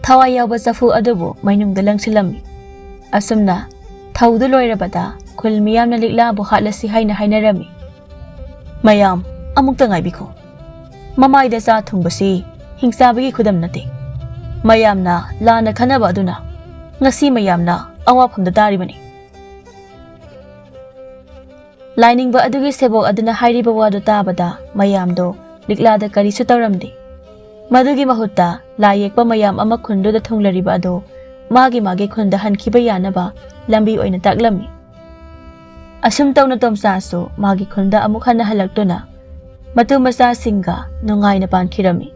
ꯊꯋꯥꯏ ꯌꯥꯎꯕ ꯆꯐꯨ ꯑꯗꯨꯕꯨ ꯃꯩꯅꯨꯡꯗ ꯂꯪꯁꯤꯜꯂꯝꯃꯤ꯫ ꯑꯁꯨꯝꯅ ꯊꯧꯗꯨ ꯂꯣꯏꯔꯕꯗ ꯈꯨꯜ ꯃꯤꯌꯥꯝꯅ ꯂꯤꯛꯂꯥꯕꯨ ꯍꯥꯠꯂꯁꯤ ꯍꯥꯏꯅ ꯍꯥꯏꯅꯔꯝꯃꯤ꯫ "ꯃꯌꯥꯝ ꯑꯃꯨꯛꯇ ꯉꯥꯏꯕꯤꯈꯣ꯫ ꯃꯃꯥꯏꯗ ꯆꯥ ꯊꯨꯡꯕꯁꯤ ꯍꯤꯡꯆꯥꯕꯒꯤ ꯈꯨꯗꯝ ꯅꯠꯇꯦ꯫ ꯃꯌꯥꯝꯅ ꯂꯥꯟꯅ ꯈꯟꯅꯕ ꯑꯗꯨꯅ ꯉꯁꯤ ꯃꯌꯥꯝꯅ ꯑꯋꯥꯐꯝꯗ ꯇꯥꯔꯤꯕꯅꯤ꯫" ꯂꯥꯏꯅꯤꯡꯕ ꯑꯗꯨꯒꯤ ꯁꯦꯕꯣꯛ ꯑꯗꯨꯅ ꯍꯥꯏꯔꯤꯕ ꯋꯥꯗꯨ ꯇꯥꯕꯗ ꯃꯌꯥꯝꯗꯣ ꯂꯤꯛꯂꯥꯗ ꯀꯔꯤꯁꯨ ꯇꯧꯔꯝꯗꯦ꯫ ꯃꯗꯨꯒꯤ ꯃꯍꯨꯠꯇ ꯂꯥꯏ ꯌꯦꯛꯄ ꯃꯌꯥꯝ ꯑꯃ ꯈꯨꯟꯗꯨꯗ ꯊꯨꯡꯂꯔꯤꯕ ꯑꯗꯨ ꯃꯥꯒꯤ ꯃꯥꯒꯤ ꯈꯨꯟꯗ ꯍꯟꯈꯤꯕ ꯌꯥꯅꯕ ꯂꯝꯕꯤ ꯑꯣꯏꯅ ꯇꯥꯛꯂꯝꯃꯤ꯫ ꯑꯁꯨꯝ ꯇꯧꯅ ꯇꯣꯝꯆꯥꯁꯨ ꯃꯥꯒꯤ ꯈꯨꯟꯗ ꯑꯃꯨꯛ ꯍꯟꯅ ꯍꯜꯂꯛꯇꯨꯅ ꯃꯇꯨ ꯃꯆꯥꯁꯤꯡꯒ ꯅꯨꯡꯉꯥꯏꯅ ꯄꯥꯟꯈꯤꯔꯝꯃꯤ꯫